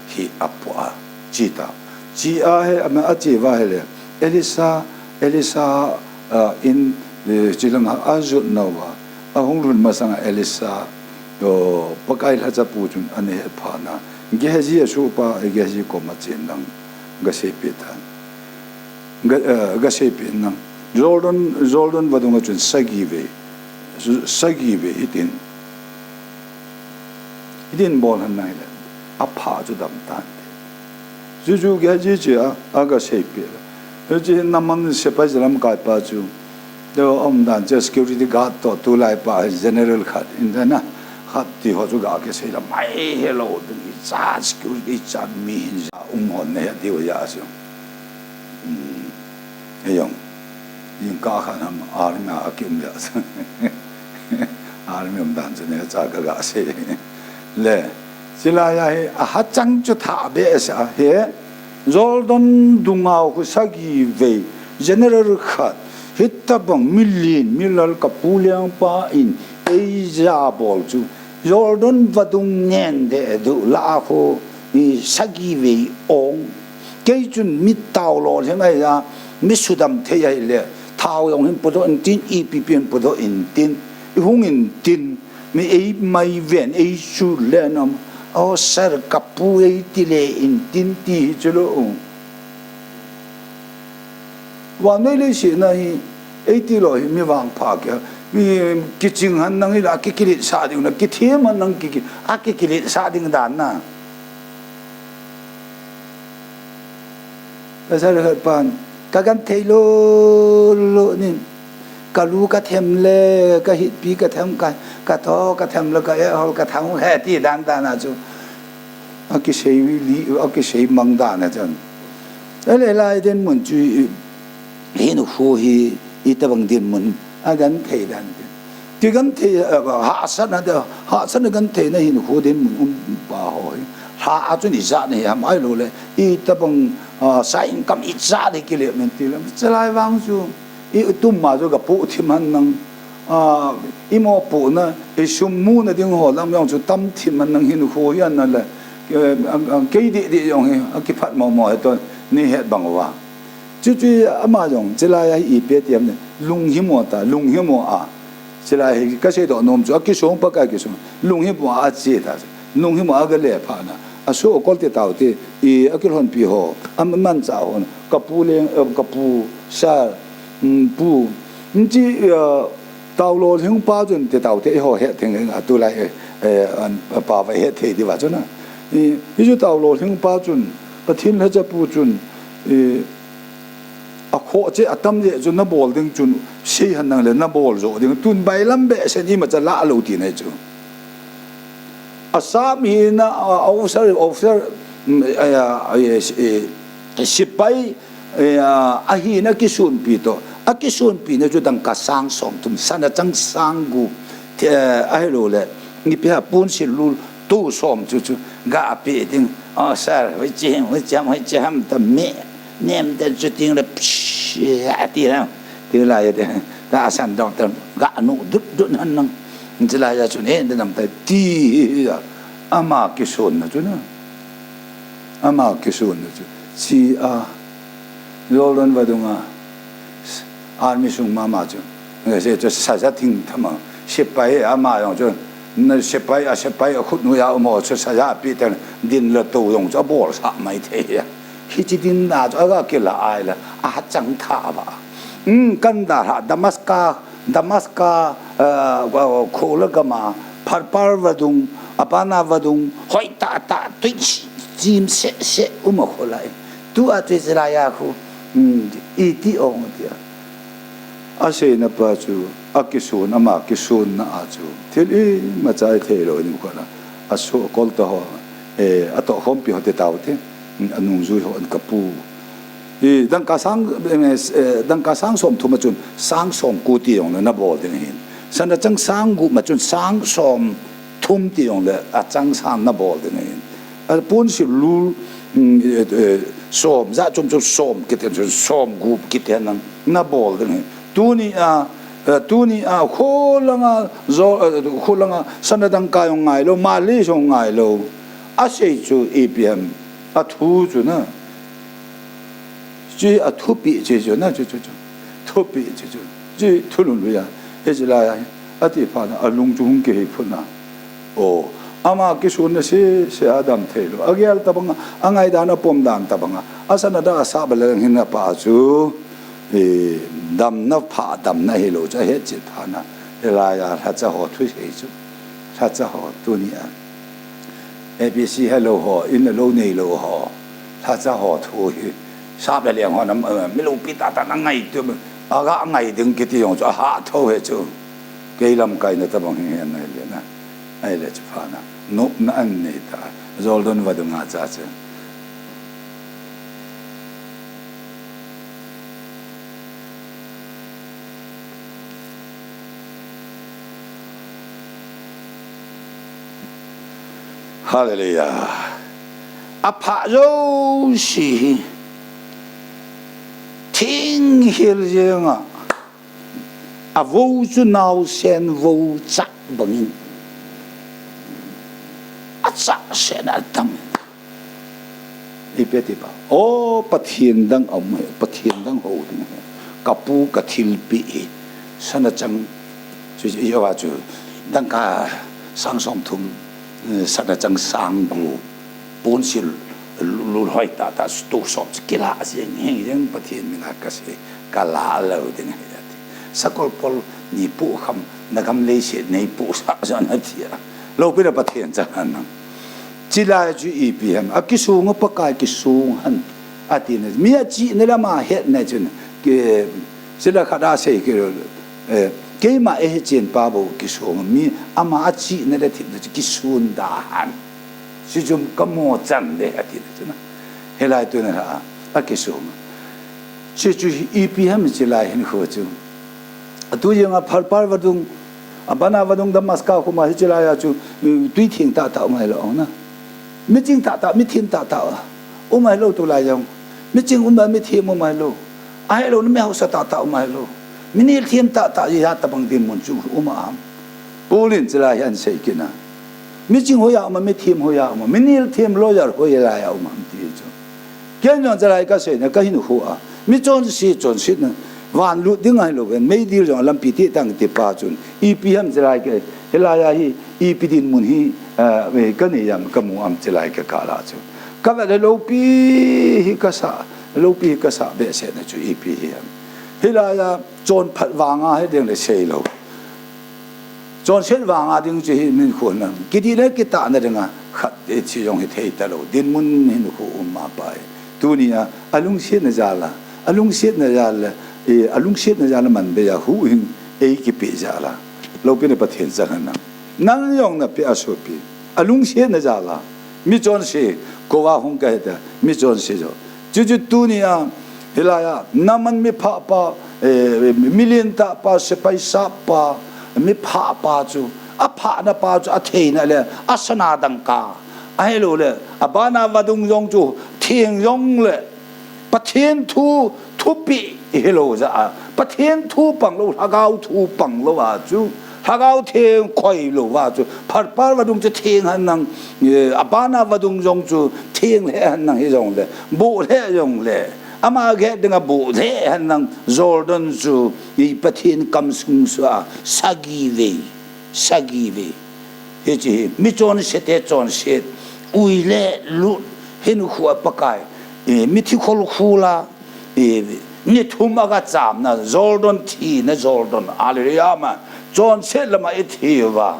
hi a pu a, chi ta. Chi a he, ama a chi va he le. Elisa, Elisa, ah, in, eh, chi lang a, a jut na va. A hung lhun masang a Elisa, o, Pakai lhacha pu chun a ne he pha na. Gehazi a su pa, Gehazi koma chen lang. Ga sei pi tan. Ga, eh, ga sei pi nang. Jordan, Jordan vadung a chun sagi ve. Sagi ve hitin. Hitin bol han nai le, a pha chu dam tan te. Ju ju Gehazi chu a, a ga sei pi le. Hichi Naaman sepai jalam kai pa chu. Deu um dan chu security guard to tu lai pa general khat in da na. Khat ti ho chu ga ke sei la mai he lo ding i cha security cha mi hin ja um hon ne ti ho ya chu. Um, he jong. Jing ka khan ham army a ki um ya. Army um dan chu ne cha ka ga sei. Le, chilai a hi, a ha chang chu tha be sa he, Jordan dunga khu sagi ve, general khat, hitabang milin, milal kapu lengpa in, ei ja bol chu, Jordan vadung nen de du la a khu, i sagi ve ong. Kei chun mi tau lo lheng ai a, mi sudam thei ai le, thau jong hin pu do in tin, ipi pi hin pu do in tin, i hung in tin, Mi ei mai ven, ei chu le nam. O sir, kapu ei ti le in tin ti hi chu lo. Vannoi leiset na hi, ei ti lo hi mi vangpha kei. Mi kiching han nang hi la, kikilit sa ding na, kithem han nang kiki, a kikilit sa ding dan na. Ka sir khat pan, ka genthei lou lou nin, ka lu ka them le, ka hitpi ka them, ka, ka tho ka them le, ka eh hol ka them he ti dan dan a chu. A kisei li, a kisei mang dan a chun. A le lai dinmun chu i, hinkho hi, i tabang dinmun, a genthei dan. Kigenthei, eh, hahsatna te, hahsatna gentheina hinkho dinmun um pa ho hi. Lha a chun ijat na hi ham ahilou le, i tabang, ah, sa income ijat hi kile men ti le. Chulai vang chu, i tum ma chu ka pu thim han nang, ah, i mopohna, i sum muna ding ho lam jong chu tam thim han nang hinkho hi ana le, eh, ah, ah, kei di di jong hi, a kiphat mo mo he to, ni het bang uva. Chu chu ama jong, chulai a hi ipi ti ham le, lunghimo ta, lunghimo a. Chulai hi ka seidoh nom chu, a kisong pa ka kisong. Lunghimo a che ta. Lunghimo a ka le pha na. Asu akol te tau te, i akilhonpi ho, aman cha hon, kapu leng, eh, kapu, sir, mm, pu, mm, chi, eh, tau lolhing pa chun te tau te, i ho he theng, eh, tulai, eh, eh, an, pa va he thei di va chun a. I, i chu tau lolhing pa chun, Pathen lhacha pu chun, i, akhoh che atam le chun nabol ding chun, sei hen nang le nabol jo ding, tun bailam behseh in imacha la lo ti nei chu. Asap hina, a, a officer, officer, mm, a, a, a, a, sipai, a, ahina kisunpi to. Akisunpi na chu dangka sang som thum, sana chang sang gup, te, a, ahilou le, ipi ham pon sil lul, tu som chu chu, ga ape ding. Oh, sir, hoi chi ham, hoi chi ham, hoi chi ham, ta me, nem ta chu ting le, psh, ati na. Ti lai te, ta asan dong ta, ga nu, dut, dut, han nang. Ti lai ya chu ne, de nam ta, ti, ya. Ama kisun na chu na. Ama kisun na chu. Chi a, Jordan vadung a, army sung mama chu. Nge se chu saja thing thama. Sipai ama jong chu. Na sipai a sipai a khut nu ya umo chu saja pi ten din la to jong chu abol sa mai thei ya. Hichi din na chu aga kila ai la. A chang tha ba. Um, kan da ha Damascus Damascus, eh, wa, wa, khola gama, Pharpar vadung, Abana vadung, hoi ta ta, tui chi, chim se se, uma kholai. Tu a tui chilai a khu, hmm, iti ong tia. Aseina pa chu, akisun, ama kisun na a chu. Thil imacha i thei lou ni kona. Asu akol ta ho, eh, atoh khompi ho te tau te, hmm, anungjui ho an kapu. I, dangka sang, eh, dangka sang som thum a chun, sang som ko ti jong le nabol ding ahin. Sana chang sang gup ma chun, sang som thum ti jong le, achang sang nabol ding ahin. Apon sil lul, mm, eh, eh, som, ja chom chom som, kiti chun som gup, kiti nang, nabol ding ahin. Tuni a, eh, tuni a, kholanga, jo, eh, kholanga, sana dangka jong ngai lou, mali jong ngai lou. Asei chu ipi ham, athu chu na. Chi a thupi chi chu na chu chu chu. Thupi chi chu. Chi thulun lu ya. Hichi lai ya. Ati pha na alung chu hung kihei phut na. O. Ama kisun na si, si adam thei lou. Agel tabang, angai dan apom dan tabang. Asana da asa ba le hin na pa chu. E, damna pha, damna hilou chu. He chi pha na. Hilai ya, lhacha ho thu sei chu. Lhacha ho tuni a. A B C helou ho, in le lou neilou ho, lhacha ho thu hi, sap le leng ho nam, eh, mi loupi tah tah na ngai tu, aga ngai ding kiti jong chu, aha tho he chu. Kei lamkai na tabang hi, hi ngai le na. Ai le chu pha na. Nopna an nei ta. Jordan vadung a cha chu. Hallelujah. Apha jouse hi thing hil jeng a, avou chu naosen vou chah bangin achah sen a tam. Ipi ati pa. O, Pathen dang a um hi, Pathen dang ho ding hi. Kapu kathilpeh hi. Sana chang, chu, chu, chu, chu. Dangka sang som thum, eh, sana chang sang gup. Pon sil lul hoi tah tah tu som chu kila jeng heng jeng Pathen min a kasei. Kala lou ding hi ati. Sakol pol ni pu kham, na gam leiset nei pu sa sa na ti a. Loupi na Pathen chang han nang. Chilai chu ipi ham, akisung a Pakai kisung hen, ati na. Mi achihna le ama hetna chun, ke, chila khat a sei ke, eh, keima eihe chen pa bou kisung, mi ama achihna le thina chu kisun da hen. Chuchu kamo chan le ati na chun. Hilai tuna a, akisung. Chuchu ipi ham chilai hin khu chu. Atu jeng a Pharpar vadung, Abana vadung Damascus khuma hichi lai a chu, mm, tui theng tah tah um ahilou na. Miching tah tah, mithem tah tah um ahilou tulai jong. Miching um a mithem um ahilou. Ahilou na mi hausa tah tah um ahilou. Minel them tah tah ya tabang dinmun chu um a ham. Paul in chilai hi ahin sei kit na. Miching hoiya um a, mithem hoiya um a, minel them lawyer hoiya lai a um ham ti chu. Ken jong chilai kasei na kahin khu a. Mi chonse chonset na. Van lut ding ahilou ven. Meidil jong lampi ti tang ti pa chun. Ipi ham chilai ke. Hilai a hi. Ipi dinmun hi. Eh, ka nei am, ka mu am, chilai ka kala chu. Ka vet le loupi hi ka sa, loupi hi ka sa behseh na chu ipi hi am. Hilai a chonphat vanga hi ding le sei lou. Chonset vanga ding chu hi min khu na. Kiti le kitah na ding a khat e chi jong hi thei ta lou. Dinmun hin khu um ma pa e. Tuni a, a lungset na jal a. A lungset na jal le, e, a lungset na jal le man be a hu hin ei kipe jal a. Loupi na Pathen chang han na. Nang jong na pe a sopi. A lungset na jal a. Mi chonse, ko va hung ka heta. Mi chonse jo. Chu chu tuni a, hilai a, naman mi pha pa, eh, mi lien tah pa, sepai sap pa, mi pha pa chu, a pha na pa chu, a thei na le, a sana dangka, a helou le, a bana vadung jong chu, theng jong le, Pathen thu, thupi helou ja a, Pathen thu pang lou, Lhagao thu pang lou a chu, Lhagao Theng khoi lou va chu, pharpar vadung chu theng han nang, eh, a bana vadung jong chu theng le han nang hi jong le, bu le jong le, ama ge ding a bu le han nang Jordan chu, i Pathen kam sung sua, sagi ve, sagi ve. Hichi hi, mi chonset te chonset, ui le lut, hin khu a Pakai, eh, mi thi khol khu la, I, ni thum a ka cham na, Jordan thi na, Jordan, hallelujah, ma, chonset lama i thi uva.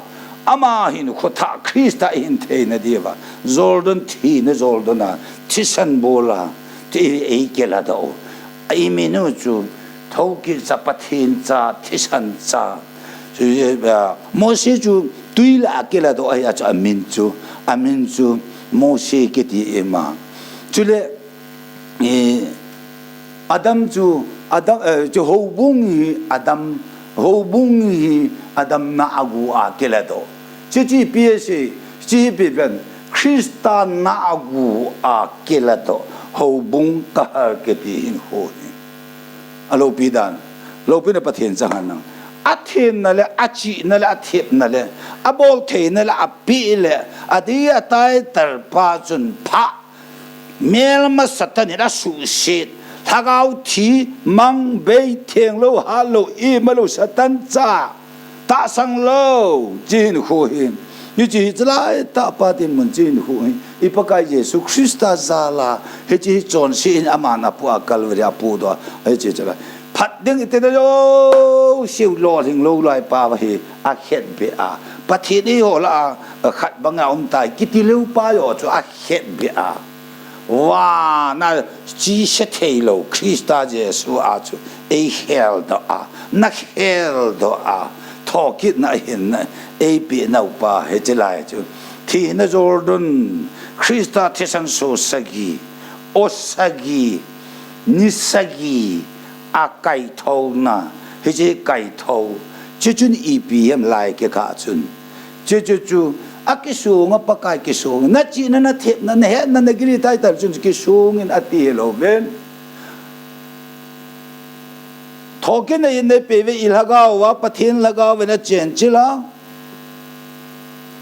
Ama hin khu tha Krista i hin thei na diuva. Jordan thi na, Jordan a, thisan bol a, ti ei kila do. I minu chu, thokit cha Pathen cha, thisan cha. Chu, eh, Mose chu, tui la a kila do, a ya chu, a min chu, a min chu, Mose kiti ima. Chule, Eh, Adam chu, Adam, eh, chu houbung hi Adam, houbung hi Adam na a gu a kila do. Chi chi P S A, chi pi ben, Krista na a gu a kila do. Houbung ka har kiti hin ho hi. A loupi dan, loupi na Pathen chang han nang. A thei na le, a chi na le, a thep na le, a bol thei na le, a pi le, a di a tai tar pa chun pha. Melma Satan in a suhset. Lhagao thi, mang, bei, theng lou, hat lou, ima lou, Satan cha. Tahsan lou, chi hin khu hin. Ni chi hi chalai tah pa dinmun chi hin khu hin. I Pakai Jesu Krista jal a. Hichi hi chonse in aman apu a Calvary a pu do. Hichi chalai. Phat ding i te jo, siu lolhing lou lai pa va hi. A khet be a. Pathen i ho la a, khat bang a um tai. Kiti leu pa jo chu a khet be a. Van a chi se thei lou Krista Jesu a chu ei khel doh a, na khel doh a, thokit na hin na ei pe nau pa hichi lai chu. Thi na Jordan, Krista thisan so sagi, o sagi, ni sagi, a kaithou na, hichi kaithou, chi chun ipi hem lai ke kha chun. Chi chu chu, a kisung a Pakai kisung, na chi na na thep na na het na na gili tai tal chun kisung in a ti hello ven. Thokit na in na pe ve i Lhagao va, Pathen Lhagao ve na chen chi la.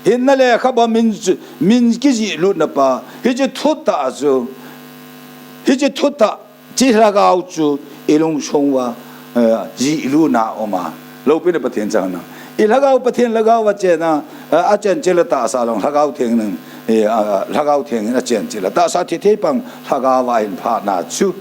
Hin na le kha ba min chu, min ki ji lut na pa, hichi thu ta chu, hichi thu ta, Chi Lhagao chu i lungsung uva, eh, jih luna um a. Loupina Pathen chang na. I Lhagao Pathen Lhagao va chen a, eh, a chen chila tahsa long Lhagao Theng ning, eh, a, Lhagao Theng in a chen chila. Tahsa thithei pang Lhagao va hin phat na chu.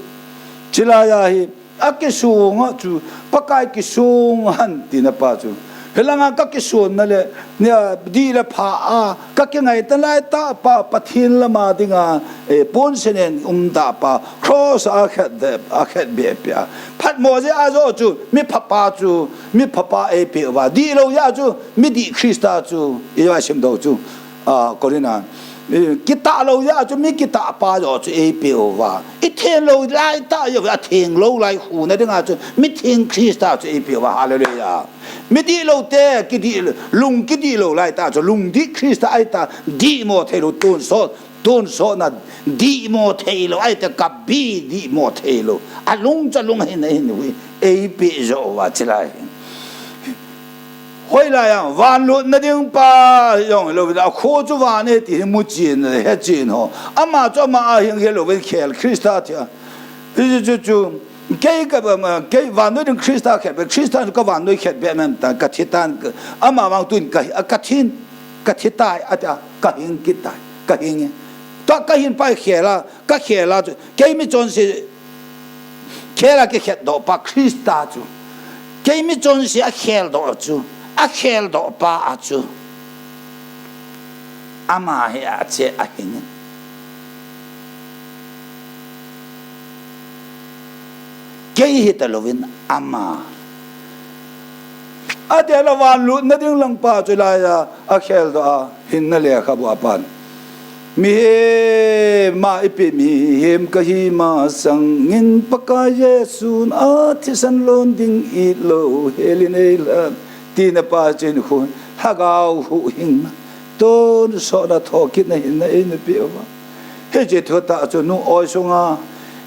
Chilai a hi, a kisung a chu, Pakai kisung han tina pa chu. Hilanga ka kisun na le, nia, di le pha a, ka kingai ta lai ta pa, Pathen lama dinga, eh, pon senen um ta pa, cross a khet de, a khet be pe a. Phat mo je a jo chu, mi pha pa chu, mi pha pa ei pe uva. Di lo ya chu, mi di Krista chu, i va sim do chu. A, Korin a. Eh, kitah lo ya chu, mi kitah pa jo chu, ei pe uva. I theng lo lai ta jo, a theng lo lai hu na dinga chu, mi theng Krista chu, ei pe uva. Hallelujah. Mi dih lo te, kidih lo, lung kidih lo lai ta chu, lungdih Krista ai ta, dih mo thei lo, tun so, tun so na, dih mo thei lo, ai ta ka bi dih mo thei lo. A lung cha lung hin, hin hui, ei pi zo va chilai. Hoilai a, van lut na ding pa, yong lo, a kho chu van e ti hi mu chin, he chin ho. Ama chu ama a hing he lo, ven khel Krista thia. Hi chu chu chu. Kei ka, um, uh, kei vannoi ding Krista khet be, Krista ka vannoi khet be men ta, ka thi tan, ka, ama vang tun ka, a ka thin. Ka thi tai, ati a, ka hing kit tai, ka hing e. Tua ka hin pa khel a, ka khel a chu, kei michonse khel a kikhetdoh pa Christa chu, kei michonse a kheldoh chu, a kheldoh pa a chu, ama hi a che a hing e. Kei hi ta louvin ama. Ati a la van lutna ding lang pa chu lai a, a kheldoh a, hinna lekhabu a pan. Mihem a ipi mihem ka hi masangin Pakai Jesun a thisan lon ding it lou helin ei lhan. Tina pa chu hin khu, lhagao huhhingna, tonsotna, thokitna hinna eina pe uva. Hiche thutah chu nu oi sunga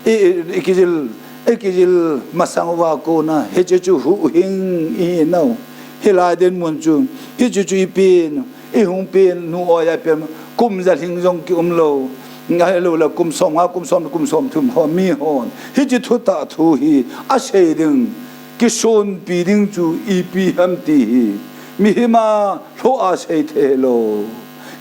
i, i, i kijil, i kijil masang uva kona, hiche chu huhhing ihi nau. Hilai dinmun chu, hiche chu i pen, i hung pen, nu oi a pen, kum jalhing jong kium lou. Ahilou le kum som nga, kum som, kum som thum ho mi hon. Hiche thutah thu hi, asei ding, kisonpi ding chu ipi ham ti hi. Mihem a lhoh a sei thei lou.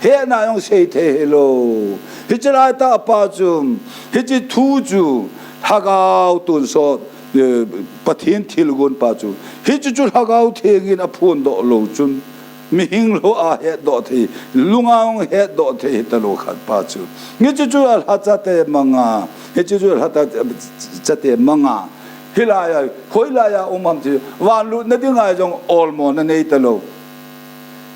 Hetna jong sei thei lou. Hiche lai tah pa chu, hiche thu chu, lhagao tonsot, eh, Pathen thilgon pa chu. Hiche chu lhagao thengin aphondoh lou chun. Mihing lhoh a hetdoh thei, lunga jong hetdoh thei hita lou khat pa chu. Hiche chu alha chate manga, hiche chu alha ta, chate manga. Hilai a, hoilai a um ham ti, van lutna dinga jong olmona nei ta lou.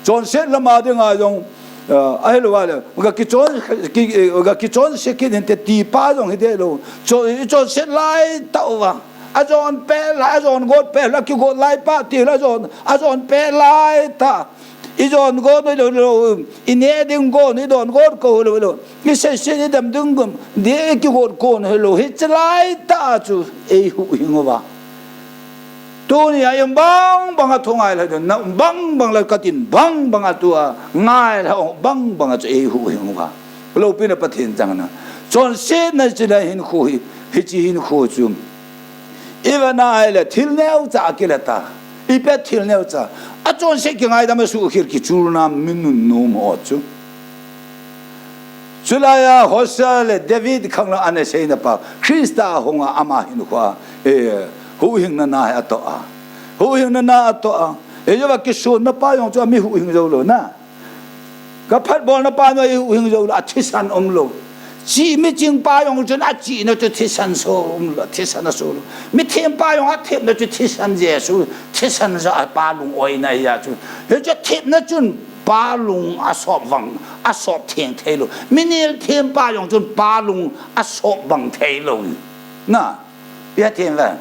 Chonset lama dinga jong, ah, ahilou le, ga kichon, ki, ga kichonse kit inte ti pa jong hi de lou. Chon, chonset lai tah uva. Ajon pet lai, ajon got pet lai, kigot lai pa ti la jon, ajon pet lai tah. I jon got hilou, i neh ding got, i don got kou hilou, i seiset i dam ding got, di kigot kou hilou, hiche lai tah chu ei huhhing uva. Tunia i um bang bang a thu ngai lha, na um bang bang le ka tin bang bang a tua ngai lha, um bang bang a chu ei huhhing uva. Loupina Pathen chang na. Chonsetna chule hinkho hi, hiche hinkho chu. I va nai le thil neocha a kila ta. I pet thil neocha. Achonset kingaidam a suhkhel kichulna mi nunnom ho chu. Chulai a Hosea le David khanglang ana seina pa. Christa hunga ama hinkho a, eh, huhhingna na hi atoh a. Huhhingna na atoh a. Ejeh a kisonna pa jong chu ami huhhing jou lou na. Ka phatbolna pa jong eihuhhing jou lou, athisan um lou. Chi miching pa jong chun achihna chu thisan so um lou, thisan aso lou. Mithem pa jong athemna chu thisan Jesu, thisan ja pa lung oina hi a chu. Hichu themna chun pa lung asop vang, asop theng thei lou. Minel them pa jong chun pa lung asop vang thei lou. Na. Pi a thim ve.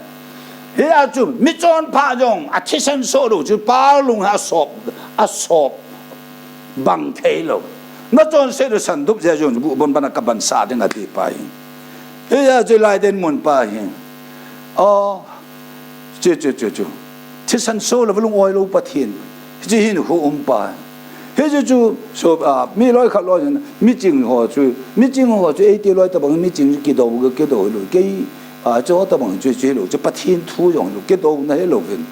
Hia chu, michonpha jong, athisan so lou chu, pa lung asop, asop, bang thei lou. Nachonse lou sandup jeh jong, guh bon bana kaban sa ding ati pa hi. Hia chu lai dinmun pa hi. Oh, chu, chu, chu, chu. Thisan so lou, lung oi lou Pathen. Hiche hinkho um pa. Hiche chu, so, ah, mi loi khat loi jong, miching ho chu, miching ho chu, eiti loi tabang miching chu kidou, kidou lou, kei, ah, chu tabang chu, chu lou, chu Pathen thu jong lou, kidouna hilou vin.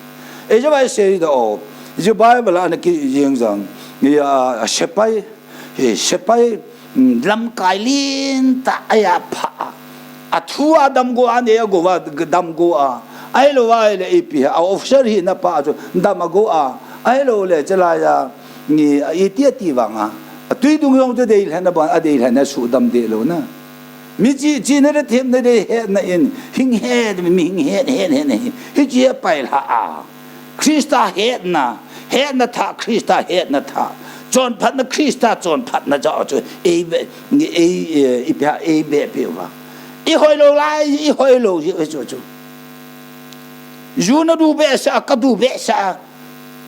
Ei chu vai sei da o, chu Bible a ana kijing jang, ya, sepai, eh, sepai, mm, lamkai lentah a apha a. Athu a damgo a, anei agou a damgo a. Ahilou a le ipi a officer hina pa chu dam agou a. Ahilou le chelai a ni iti ati vang a. Atui dung jong chu deilhen a ban, adeilhen a sudam deh lou na. Mi chi, china le themna dei hetna in, hing het, mi hing het, het, het, het. Hiche apai lha a. Christa hetna, hetna thah, Christa hetna thah. Chonphatna, Christa chonphatna jeh chu, ei ve, ei, eh, ipi ham, ei ve pe uva. I hoilou lai, i hoilou, i chu, chu. Ju nadu behseh a, kadu behseh a.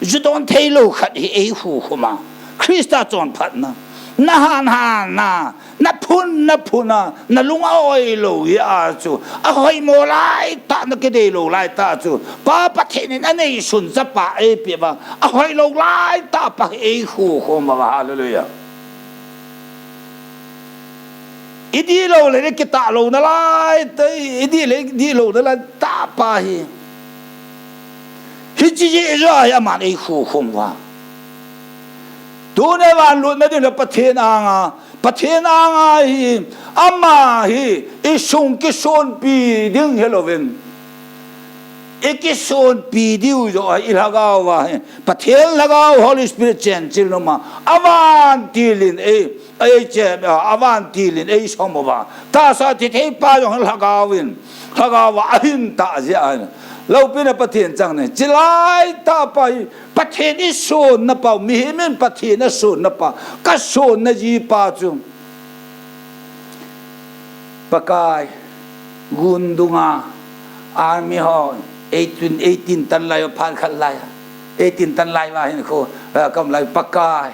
Ju don thei lou khat hi ei hukhum a. Christa chonphatna. Na han han na, Na phun, na phun a, na lung a oi lou hi a chu. Ahoimo lai tah, na kidei lou lai tah chu. Pa Pathen in aneisun chapa eipe uva. Ahoilou lai tah pa hi ei hukhum uva. Hallelujah. I dihlou le, i kitah louna lai tah, i dih le, i dihlou na lai tah pa hi. Hiche jeh a hi aman ei hukhum uva. Tuni vanlut nading le Pathen anga, Pathen anga hi, ama hi, isung kisonpi ding hilouvin, ikisonpi diu joh a ilhagao va hi, Pathen lhagao Holy Spirit chenchil numa, avantil in ei, ei che, avantil in eisom uva. Tahsa thitheipa jong lhagao in, lhagao va ahin tah jeh a. Loupina Pathen chang ne, chilai tah pa hi, Pathen isonna pau, mihem in Pathen asonna pa, kasonna jipa chu. Pakai, gun dunga, army ho, eighteen, eighteen tan lai, phat khat lai, eighteen tan lai va hin kho, eh, kam lai, Pakai.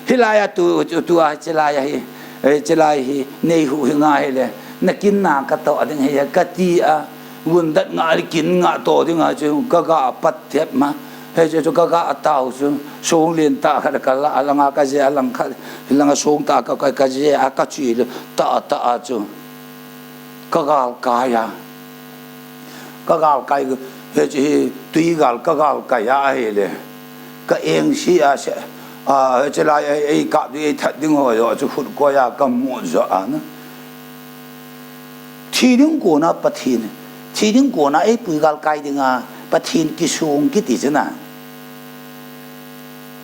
Hilai a tu, tu, tu a, chilai a hi, eh, chilai hi, nei hu hi nga hile, nakin na katoh ding hi, kati a, gun dat nga, kin nga toh ding a, chu kaga pat thep ma. Hiche chu kaga tao chu, song lentah khat kala, alanga kaje, alang khat, langa song tah ka, ka, kaje, a kachi le, tah, tah a chu. Kagal kai a. Kagal kai, hiche hi, tui gal kagal kai a ahile. Ka engse a se, a, hiche lai, ei, ei kap ding, ei that ding ho joh, chu khut koi a kamu joh a na. Thi ding kona Pathen, thi ding kona eipui galkai dinga Pathen kisong kiti chu na.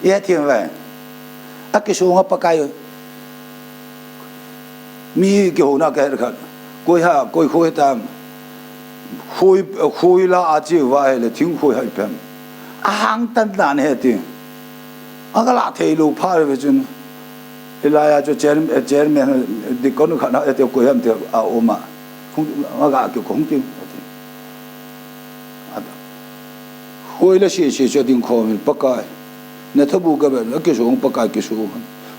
Ihet em ve. Akisong a Pakai. Mi kihouna kahet khat. Koi ha, koi khoi tam. Khoi, khoi la a chi va hile thing khoi hai pem. Ahang tan dan he ti. Aga la thei lou pha ve chun. Hilai a chu chair-, chairman, deacon khat na, ete koi ham ti a um a. Hung, aga kikoi hung ti. Hoi la si si chu ding khom in Pakai. Na thabu ka bel, akisong Pakai kisong.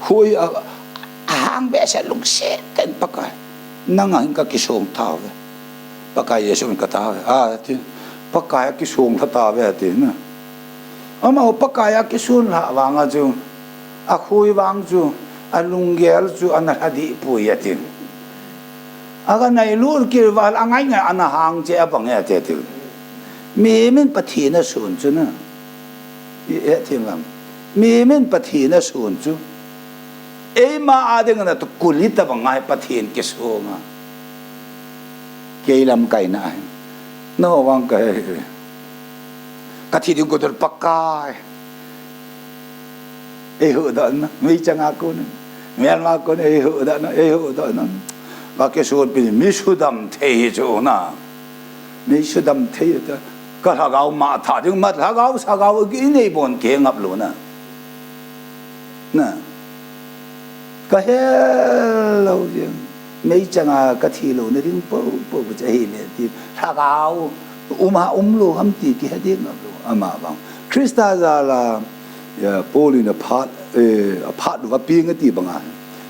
Hoi a, ahang behseh lungset tah in Pakai. Nanga hin kakisong tauve. Pakai Jesu min katao ve. A, ti. Pakai akisong lha tauve, ati na. Amaho Pakai akisong lha vang a chu. Akhoi vang chu. Alunggel chu ana lha deh poi, ati. Aga nailut kit val angai ngai ana hang che abang e, ati, ati. Mihem in Pathen ason chu na. I, e, ti vang. Mihem in Pathen ason chu. Eima a ding na tu kuli tabang ngai Pathen kisong a. Kei lamkaina ahi. Nangho vang kahe. Kathi ding koi tah Pakai. Eihuhdoh na. Meichang a kon. Myanmar kon eihuhdoh na. Eihuhdoh na. Kakisonpi mi sudam thei chu na. Mi sudam thei ta. Ka lhagao ma tha ding ma lhagao sagao inei bon kei ngap lou na. Na. Kahe lou jeng. Meichang a kathi louna ding po, po, po, cha hi le ti. Lhagao, um ha um lou ham ti kihe ding ngap lou. Ama vang. Christa jal a, ya, Paul in aphat, eh, aphat va ping ati bang a.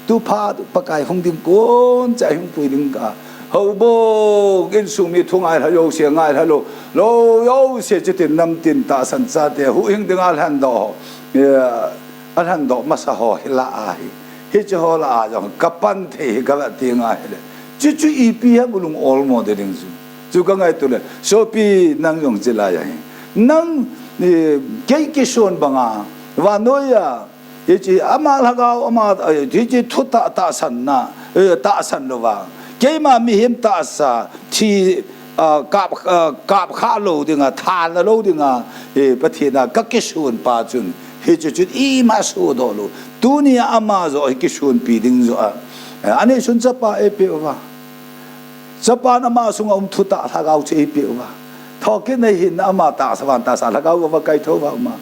Tu phat Pakai hung ding kon cha hung pui ding ka. Houbung insung mi thu ngai lha jouse ngai lha lou. Lou jouse chutin namtin tahsan chate huhhing ding a lhan doh. Ya, alhan doh masa ho hi la ahi. Hiche ho la a jong kapan thei hi kave ti ngai le. Chu chu ipi ham lung olmo de ding chu. Chu kangaito le. Sopi nang jong chilai ahi. Nang, eh, kei kison bang a. Vannoi a. Hiche ama lhagao ama, eh, hiche thutah tahsan na, eh, tahsan louva. Keima mihem tahsa thi, ah, kap, ah, kap kha lou dinga, thalna lou dinga, eh, Pathen a kakison pa chun. Hiche chun ima sodoh lou. Tunia ama joh hi kisonpi ding joh a. Eh, anei sun chapa eipeh uva. Chapan ama sunga um thutah lhagao chu eipeh uva. Thokit nei hin ama tahsa van tahsa lhagao uva kaitho uva uma.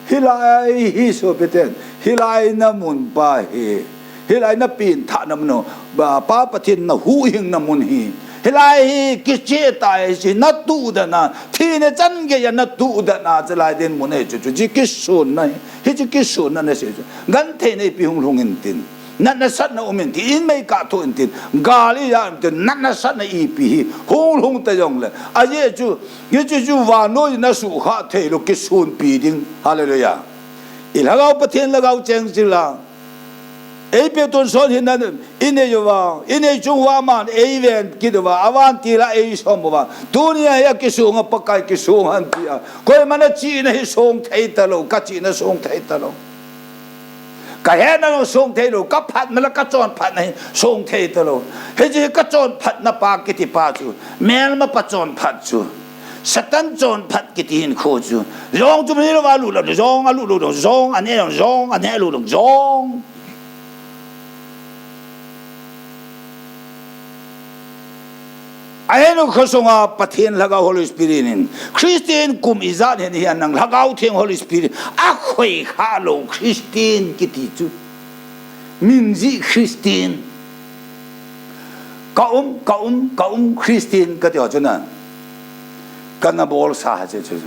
Hilai hi sopiten. Hilai namun pa hi. Hilai napengthahna mun. Ba, Pa Pathen nahuhhingna mun hi. Hilai hi kicheh tai si natuhdan a. Thina chan geiya natuhdan a. Chulai dinmun hi chu chu. Chi kisonna hi. Hiche kisonna na si chu. Genthei neipi hung lhung intin. Natna satna um intin, in mei kah thoh intin, gal ija intin, natna satna ipi hi, hung lhung ta jongle. Ajeh chu, hiche chu vannoi nasuhkhah theilou kisonpi ding. Hallelujah. I lhagao Pathen lhagao cheng chila. Eipeh tonsot hina, inei uva, inei chung uva aman, eiven kit uva, avantil a eisom uva. Tunia hi akisong a Pakai kisong hen tia. Koiman achihna hi song thei talou, kachihna song thei talou. Ka hetna jong song thei lou, ka phatna le ka chonphatna hi song thei talou. Hiche ka chonphatna pa kiti pa chu, melma pa chonphat chu, Satan chonphat kiti hinkho chu. Jong chu mi lou va lu lou, jong a lu lou, jong a ne lou, jong a ne lou, jong. Ahin u khosunga Pathen Lhagao Holy Spirit in, Christian kum ijat hin hihen nang Lhagao Theng Holy Spirit a khoi kha lou Christian kiti chu. Min jih Christian. Ka um, ka um, ka um Christian kati ho chu na. Kana bolsa ha che chu.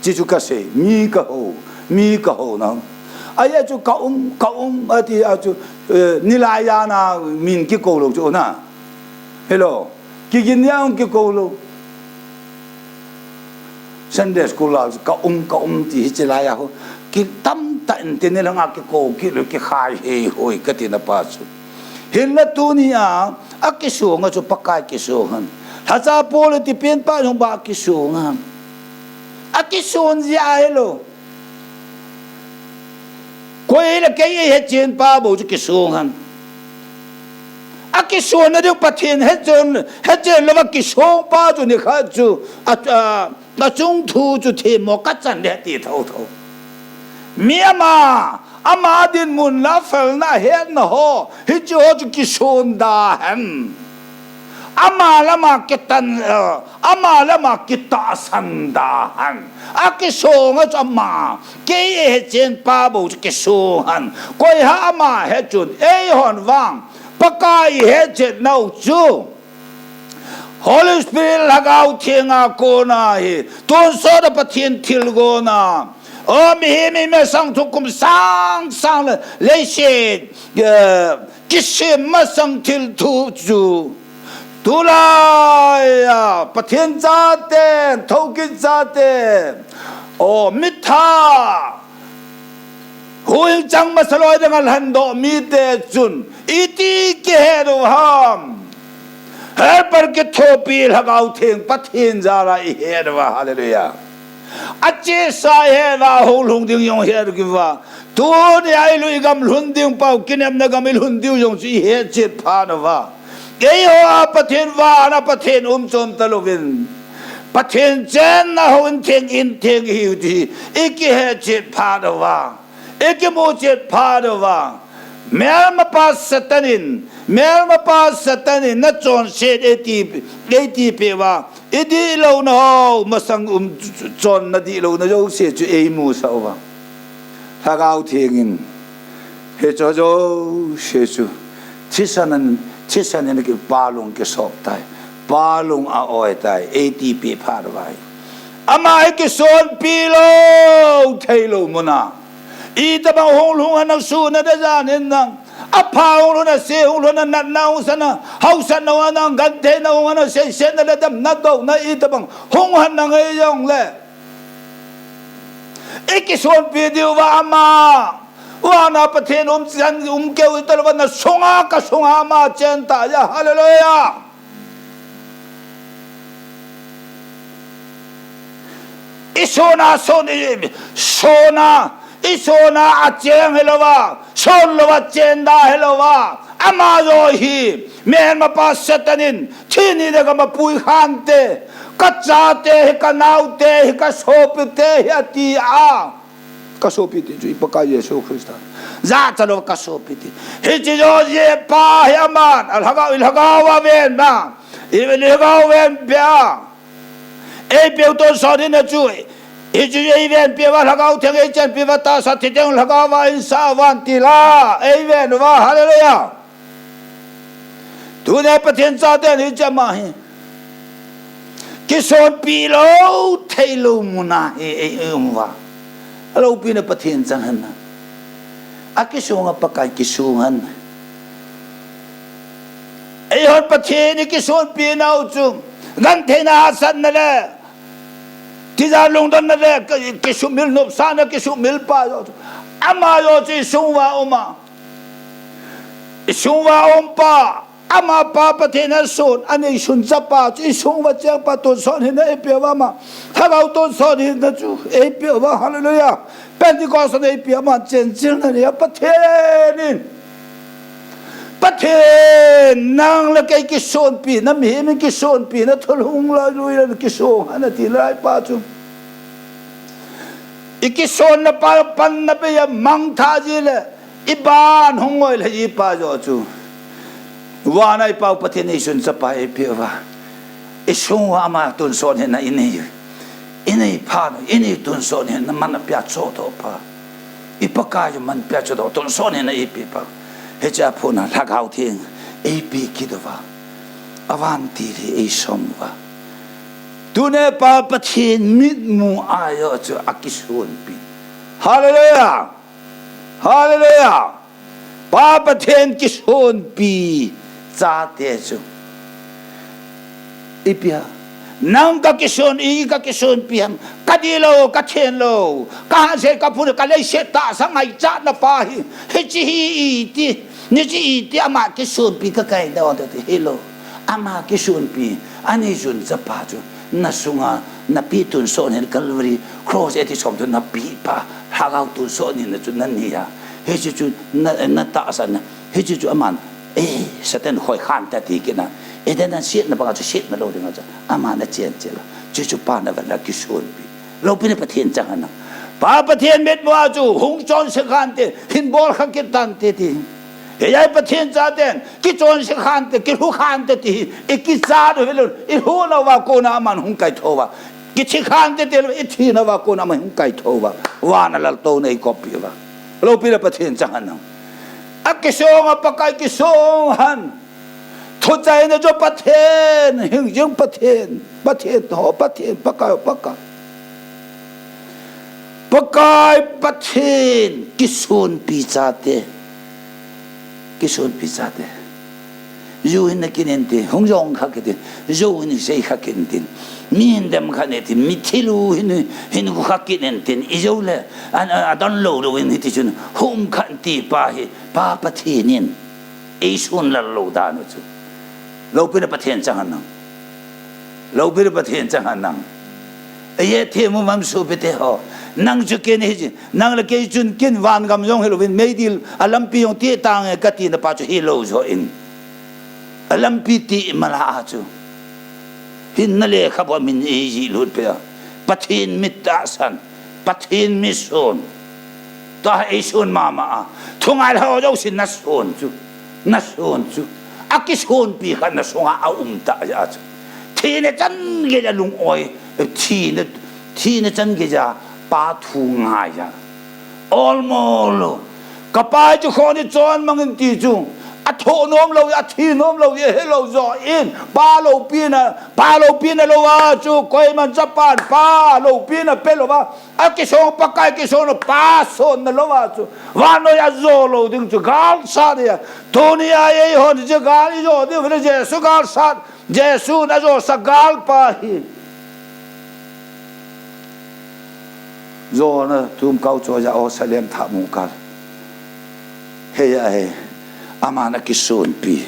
Chi chu ka sei, mi ka ho, mi ka ho na. Ahi a chu ka um, ka um, ati a chu, eh, nilai jana min kikou lou chu na. Hello. Kigin jong kikou lou. Sunday school la chu ka um, ka um ti hiche lai a ho. Kitam ta in te nilanga kikou, kilou kikhai hei hoi kati na pa chu. Hinla tuni a, akisong a chu Pakai kisong hen. Lhacha Paul ti pen pa jong ba kisong hen. Akisong jia helou. Koi le kei eihetchen pa bou chu kisong hen. Akisonna ding Pathen hetchen, hetchen louva kisong pa chu nikhat chu a, a, achung thu chu themmo kachan le ti thotho. Mi ama, ama dinmun la felna hetna ho, hiche ho chu kison da hen. Ama le ama kitan, eh, ama le ama kitahsan da hen. Akisong a chu ama, kei eihetchen pa bou chu kisong hen. Koi ham ama hetchun, eihon vang, Pakai ihetchet nau chu. Holy Spirit Lhagao Theng a kona hi, tonsot a Pathen thilgon a. O mihem imasang thu kum sang sang le, leiset, eh, kisem masang thil thu chu. Tulai a, Pathen chaten, thoukit chaten. O mitha. Huhhing chang masa loi dinga lhandoh mite chun, iti kihet u ham. Helper kithopi Lhagao Theng Pathen jal a ihet uva, hallelujah. Achesa ihet uva, hung lhung ding jong ihet uva. Tunia ilu igam lhun ding pau, kinepna gam ilhun diu jong chu ihetchet phat uva. Eiho a Pathen vana Pathen um chom talouvin. Pathen chenna houin theng in theng ihiu ti hi, ikihetchet phat uva. Ikimuchet phat uva. Melmapa Satan in, melmapa Satan in nachonset eiti, eiti peh uva. Idihlouna ho, masang um chonna dihlouna jouse chu eimusah uva. Lhagao Theng in, hiche jouse chu, thisan in, thisan in kipa lung kisop tai, pa lung a-oi tai, eiti peh phat uva. Ama hi kisonpi lou, theilou muna. Itobang hung lhung hen nang, sun a dejan hen nang. Apha hung lhun a, se hung lhun a, natna hung san a, hausatna hung hen nang, gentheina hung hen nang, seisetna le damna douna itobang hung hen nang hijongle. Ikisonpi diu va ama. Vana Pathen um chan um keu italouva nasunga kasunga ama chen taiya. Hallelujah. Isona son, isona, isona acheng hilouva, son louva chen da hilouva. Ama joh hi, melmapa Satan in, thi ni le gam a pui khante, kachate hi, kanaote hi, kasopite hi ati a. Kasopi ti chu i Pakai Jesu Christa. Jachalou kasopi ti. Hiche joh jeh pa hi aman, a lhagao, i lhagao a ven na. I lhagao ven pia. Eipeu tonsot hina chu. Hiche eiven pia uva Lhagao Theng eichenpi uva tahsa thiteng lhagao va insa uva ti la. Eiven uva, hallelujah. Tunia Pathen chaten hiche ama hi. Kisonpi lou, theilou muna hi, ei, ei um uva. Aloupina Pathen chang hen na. Akisonga Pakai kisong hen. Eihon Pathen in kisonpi nau chu. Gentheina hahsatna le. Tija lungdonna le, ki, kisumil nopsahna kisumil pa joh chu. Ama joh chu isung uva um a. Isung uva um pa. Amapa Pathen in ason, aneisun chapa chu isung uva cheng pa tonsot hina eipeh uva ama. Lhagao tonsot hina chu eipeh uva. Hallelujah. Pentecost a eipeh a aman chenchilna nei a, Pathen in, Pathen, nang le kei kisonpina, mihem in kisonpina, thulhung la lui le kisong han ati lai pa chu. I kisonna pa panna bei a mangthah ji le, i ban hung ngoi le ji pa jo chu. Van a i Pau Pathen in eisun chapa eipeh uva, i sung uva ama tonsot hinna i nei u. I nei phat u, i nei tonsot hinna man apia chohdoh pa. I Pakai u man pia chohdoh tonsot hinna eipeh pa. Hiche a phuna Lhagao Theng eipeh kit uva, avantil hi eisom uva. Tuni pa Pathen mitmu a jo chu akisonpi. Hallelujah! Hallelujah! Pa Pathen kisonpi chate chu. Ipi ham? Nang ka kison, i ka kisonpi ham? Ka dih lou, ka then lou, ka hansei, ka phun, ka leiset tahsa ngaichatna pa hi, hiche hi iti, hiche iti ama kisonpi ka kai dau ti hilou. Ama kisonpi, aneisun chapa chu, na sunga, na pi tonsot hin Calvary Cross a thi som chu na pi pa, Lhagao tonsot hinna chu na nei a. Hiche chu na, na tahsan a. Hiche chu aman, eh, Satan khoi khan ta ti kit na. Eh, den dan sietna banga chu sietna lou dinga chu. Aman achenchil a. Chu chu pa na van la kisonpi. Loupina Pathen chang hen lang. Pa Pathen mitmu a chu hung chonse khante, hin bol kha kit tante ti. Hiche a Pathen chaten, kichonse khante, kilhu khante ti. I kichat u hilou, i lhuna uva kona aman hung kaithou uva. Kithi khante ti lou, i thina uva kona aman hung kaithou uva. Van a laltouna eikoppi uva. Loupina Pathen chang hen lang. Akisong a Pakai kisong hen. Thuchaina chu Pathen, hingjing Pathen, Pathen ho, Pathen, Pakai ho, Pakai. Pakai Pathen, kisonpi chate. Kisonpi chate. Jou hin na kit in tin, hung jong kha kit in, jou hin sei kha kit in tin. Mi hin dem kha in tin, mi thil u hin, hin gu kha kit in tin, i jou le, an, a, adon lou lou in hiti chun, hung kha in ti pa hi, Pa Pathen in eisun lal lou dan u chu. Loupina Pathen chang hen lang. Loupina Pathen chang hen lang. Ei hethem u ham sopite ho. Nang chu ken hiche, nang le kei chun ken vangam jong hilouvin, meidil a lampi jong ti tange ka tina pa chu hilou jo in. A lampi ti mala a chu. Hinna lekhabu a min eijih lut peh a. Pathen mit tahsan. Pathen mitson. Tua hi eisun mama a. Thungailhao jousen nason chu. Nason chu. Akisonpi khat nasunga aum tah jeh a chu. Thina chan geiya lung-oi. Thina, thina chan geiya pa thu ngai a. Olmo lou. Ka pa chu khoni chon mangin ti chu. Athoh nom lou, athi nom lou, ahilou jo in. Pa loupina, pa loupina lou a chu. Koiman chapan pa loupina pe lou a. Akisong Pakai kisong lou, pa sonna lou a chu. Vannoi a jo lou ding chu. Gal sat a. Tuni a eihon chu gal i jo ding. Jesu gal sat. Jesun ajosah gal pa hi. Jona tum kau chu aja o Salem tha mu kal. Hei a he. Aman akisonpi.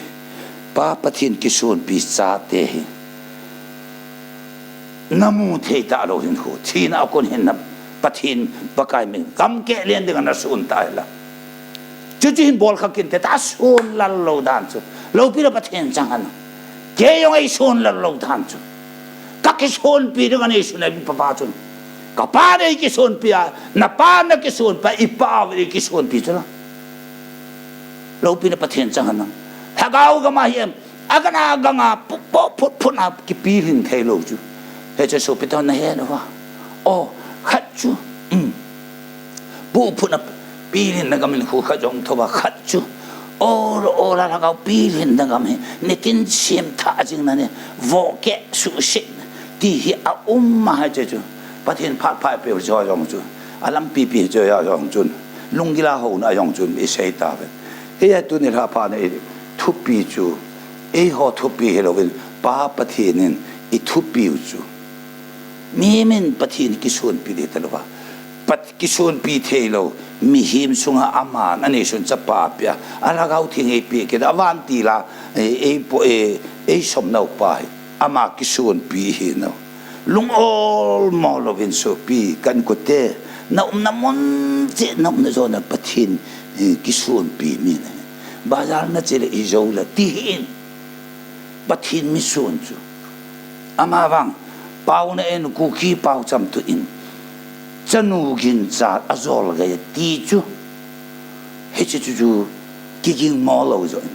Pa Pathen kisonpi chate hi. Namu thei talou hin khu. Thina a kon hin na Pathen Pakai min. Kam ke len ding a nasun ta hi la. Chuchu hin bol kha kit inte, ta sun lal lou dan chu. Loupina Pathen chang hen. Kei jong eisun lal lou dan chu. Ka kisonpi ding a neisun a pa pa chun. Ka pa nei kisonpi a, na pa na kisonpi a, i pa nei kisonpi chu la. Loupina Pathen chang hen. Lhagao gam a hi em. Agang agang a, pu, pu, phut, phut a kipilhin thei lou chu. Hiche sopite na he lou va. O, khat chu. Um. Pu phut a pilhin na gam in khu khat jong thou va khat chu. O, o la lhagao pilhin na gam hi. Nitin sem tha jing na ni. Vo ke su se. Ti hi aum ma hiche chu. Pathen phat pha pe jo jong chu. A lampi pi jo jong chun. Lunggil a houna jong chun i sei ta ve. Hia tuni lha pha na i thupi chu. Eiho thupi hilouvin, Pa Pathen in i thupiu chu. Mihem in Pathen kisonpi ding talou va. Pat kisonpi theilou, mihem sunga aman, aneisun chapa pia, a Lhagao Theng eipeh kit, avantil a, ei, ei po, ei, ei somnau pa hi, ama kisonpi hi nau. Lung ol mo louvin sopi, ka inkote, na umna mun cheh, na umna jona Pathen, eh, kisonpi mi nahi. Bazar na che le ijou le, ti hih in. Pathen mission chu. Ama vang, pao na en, Kuki pao cham tu in. Chanu ginchat ajol gei ti chu. Hiche chu chu kiging mo lou jong.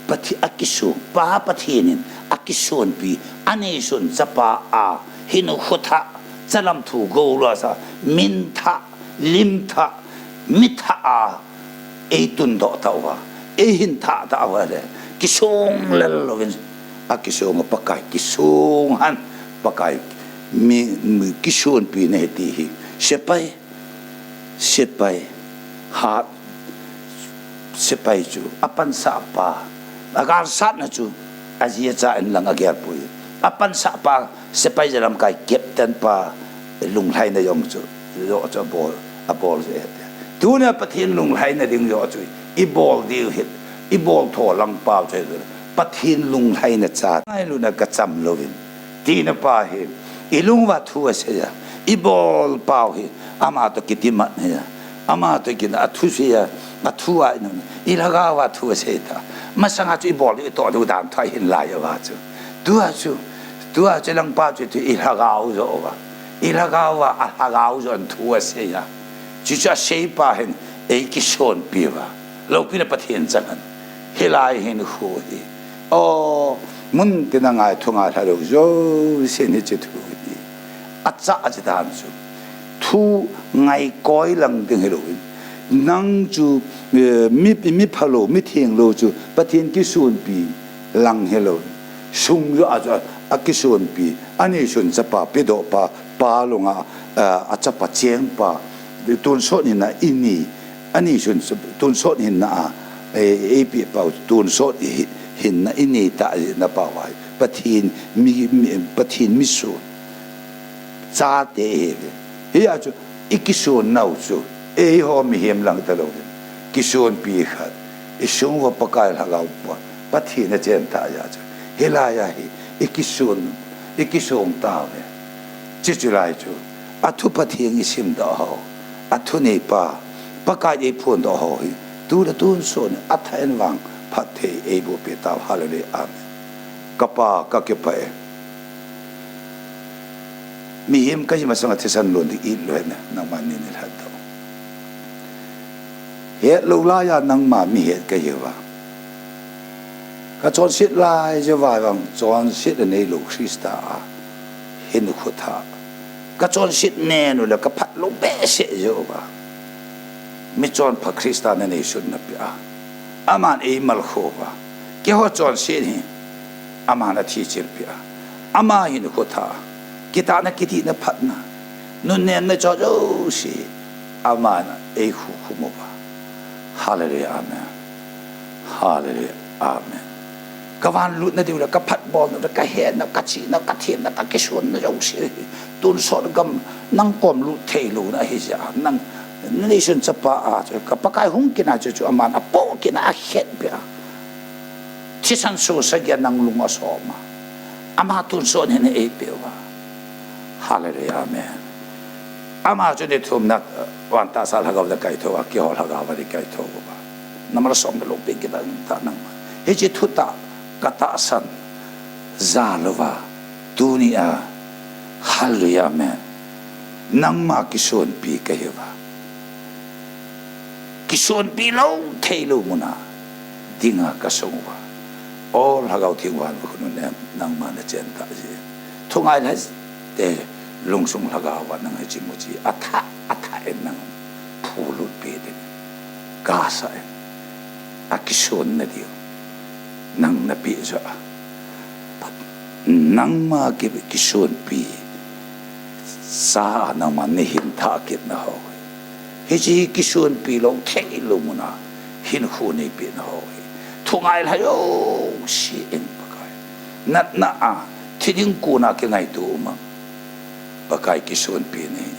Pathe-, akison, Pa Pathen in akisonpi, aneisun chapa a, hinkho thah, chalam thu golua sa, min thah, lim thah, mi thah a, ei tundoh tauva, ei hin thah tauva le, kisong lel louvin, akisong a Pakai, kisong hen, Pakai, mi, mi kisonpi nahi ti hi, sepai, sepai, hat, sepai chu, apansah pa, agalsatna chu, aji acha in lang agel poi. Apansah pa, sepai jalamkai captain pa, lunglhaina jong chu, joh chu abol, abol je. Tunia Pathen lunglhaina ding joh chu, ibol diu hih, ibol tho lang pau chu, Pathen lunglhaina cha, ngailutna kacham louvin. Tina pa hi, ilung uva thu asei a, ibol pau hi, ama toh kitimat hi a, ama toh kin athu sei a, athu a inu, ilhagao a thu asei ta. Masanga chu ibol diu, itoh diu dan thu ahin lai uva chu. Tua chu, tua chu lang pa chu thu ilhagao joh uva. Ilhagao a, alhagao joh in thu asei a. Chuchu asei pa hin, ei kisonpi uva. Loupina Pathen chang hen. Hilai hinkho hi. O, mun tina ngai thu ngailha lou jousen hiche thu hi. Acha achi dan chu. Thu ngaikoi lang ding hilouvin. Nang chu, eh, mi, mi phalou, mi thenglou chu. Pathen kisonpi lang hilou. Sung joh a chu a, akisonpi. Aneisun chapa, pedoh pa, pa lunga, eh, achapa cheng pa. Tonsot hinna inei. Aneisun, tonsot hinna a, eh, eipeh pau, tonsot hi, hinna inei tah jeh na pau ahi. Pathen mi, mi, Pathen mission. Chate ihiuve. Hia chu, ikison nau chu, eiho mihem lang talou. Kisonpi khat, isung uva Pakai Lhagao pa, Pathen achen tah jeh chu. Hilai a hi, ikison, ikison tauve. Chuche lai chu, athu Pathen isim doh ho. Athu neipa, Pakai eiphondoh ho hi, tu le tun sot in athah in vang phatthei eiboh peh tau. Hallelujah. Amen. Ka Pa, ka kipah e. Mihem kahi masanga thisan lon ding itlou hen, nangman neilhat tauve. Hetlou laiya nangma mihet kahiuva. Ka chonset lai jeh uva vang, chonset aneilou Christa a hinkho thah. Ka chonset nen u le ka phatlou behseh jeh uva. Michonpha Christa na neisun na peh a. Aman eimalkho uva. Keiho chonset hi. Aman athi chil peh a. Ama hinkho thah. Kitahna, kitihna, phatna. Nunnenna jouse. Aman eikhum uva. Hallelujah, amen. Hallelujah, amen. Ka van lutna diu le, ka phatbolna le, ka hetna, ka chihna, ka themna, ka kisonna jouse. Tonsot gam, nang kom lut theilouna ahi jeh a. Nang, neisun chapa a, chu, ka Pakai hung kit na chu, chu aman apoh kit na akhetpeh a. Thisan so sagi a nang lung asom a. Ama tonsot hin eipeh uva. Hallelujah, amen. Ama chu ni thum na, van tahsa lhagao le kaitho a, keiho lhagao a le kaitho uva. Namal som le lungpi kidang ta nangma. Hiche thutah, ka tahsan. Jalouva. Tunia. Hallelujah, amen. Nangma kisonpi kahiuva. Kisonpi lou, theilou muna. Dinga kasung uva. O Lhagao Theng van khun u nem, nangma nachen tah jeh. Thungailhai te lungsung lhagao a nang hiche muchi. Athah, athah in nang phulut peh ding. Gasa in. Akisonna diu. Nang napeh joh a. Nangma ki, kisonpi. Sa nangma neihin thah kit na ho. Hiche kisonpi lou, theilou muna. Hinkho neipeh na ho. Thungailhai jouse in Pakai. Natna a, thi ding kona kingaito um am. Pakai kisonpi nahi.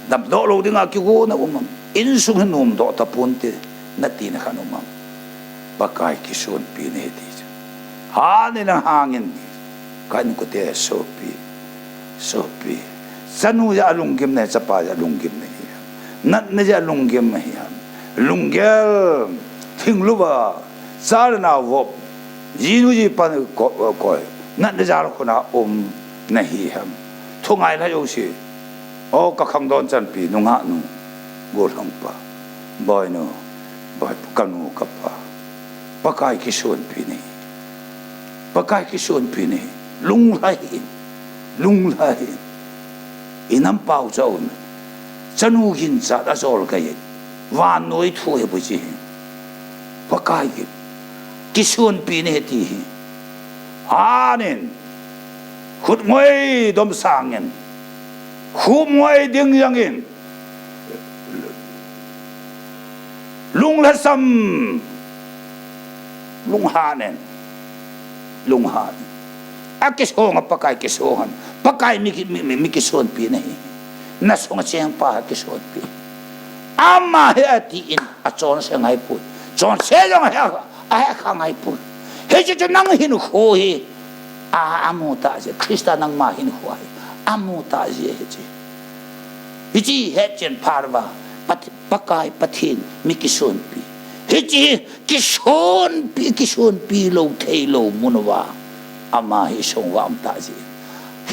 Damdoh lou dinga kigona um am. Insung hi nomdoh taponte, natina khat um am. Pakai kisonpi nahi ti chu. Hal nei lang hangin, ka inkote sopi. Sopi. Chanu jeh a lunggim nahi, chapa jeh a lunggim nahi ham. Natna jeh a lunggim nahi ham. Lunggel, thingluva, cha le nao vop, jinu jipa ko-, koi, natna jal khun a um nahi ham. Thungai lha jouse. O, ka khangdon chanpi, nungah nu, gollhangpa, boinu, boipu, kanu, kapa. Pakai kisonpi nahi. Pakai kisonpi nahi. Lunglhai in. Lunglhai in. Inam pao cha un. Chanu ginchat a jol kai in. Vannoi thu hi bu chi hi. Pakai ki-, kisonpi nahi ti hi. Anin. Khut ngoi dom sangin. Khum ngoi ding jangin. Lunglhasam. Lunghan in. Lunghan in. A kisong a Pakai kisong han. Pakai mi ki-, mi, mi, mi kisonpi nahi. Na sunga chengpa kisonpi. Ama hi ati in a chonse ngai pui. Chonse jong hi a, a hi kha ngai pui. Hiche chu nang hinkho hi. A, amu tah jeh. Christa nangma hinkho hi. Amu tah jeh hiche. Hiche hetchen pharva. Pat-, Pakai Pathen mi kisonpi. Hiche kisonpi, kisonpi lou thei lou mun uva. Ama hi song uva um tah jeh.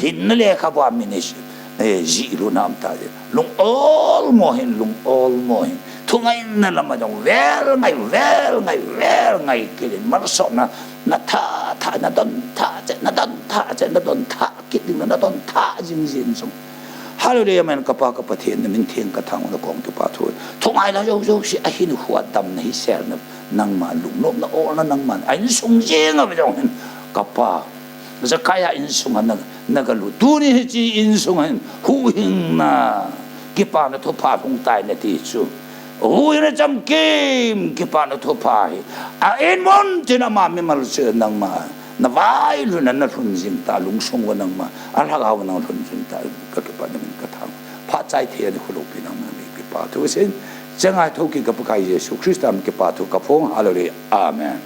Hinna lekhabu a ministry, eh, jih luna um tah jeh. Lung olmo hin, lung olmo hin. Thungaina lama jong vel ngai, vel ngai, vel ngai kilin. Malsomna, na tha, tha, na don tha, che, na don tha, che, na don tha. Kit ding na don tha jing jing sung. Hallelujah, amen. Kapa, ka Pathen, na min theng ka thang na kong kipa thu. Thungai lha jou jou si a hinkho a damna hi selna nangma lungnopna olna nangma a insung jeng a jong hin. Kapa, Zakaia insung a na, na galut. Tuni hiche insung a hin huhhingna kipana thupha lhung tai nati chu. Huhhingna chamkim kipana thupha hi. A inmun tin ama mimal chu nangma. Na vailhun a na lhun jing ta, lungsung uva nangma, a lhagao uva nang lhun jing ta, ka kipah na min ka thang. Phat chai thei a ni khuloupi nangma na min kipa thu sin. Chang a thou ki ka Pakai Jesu Christa min kipa thu ka phong. Hallelujah. Amen.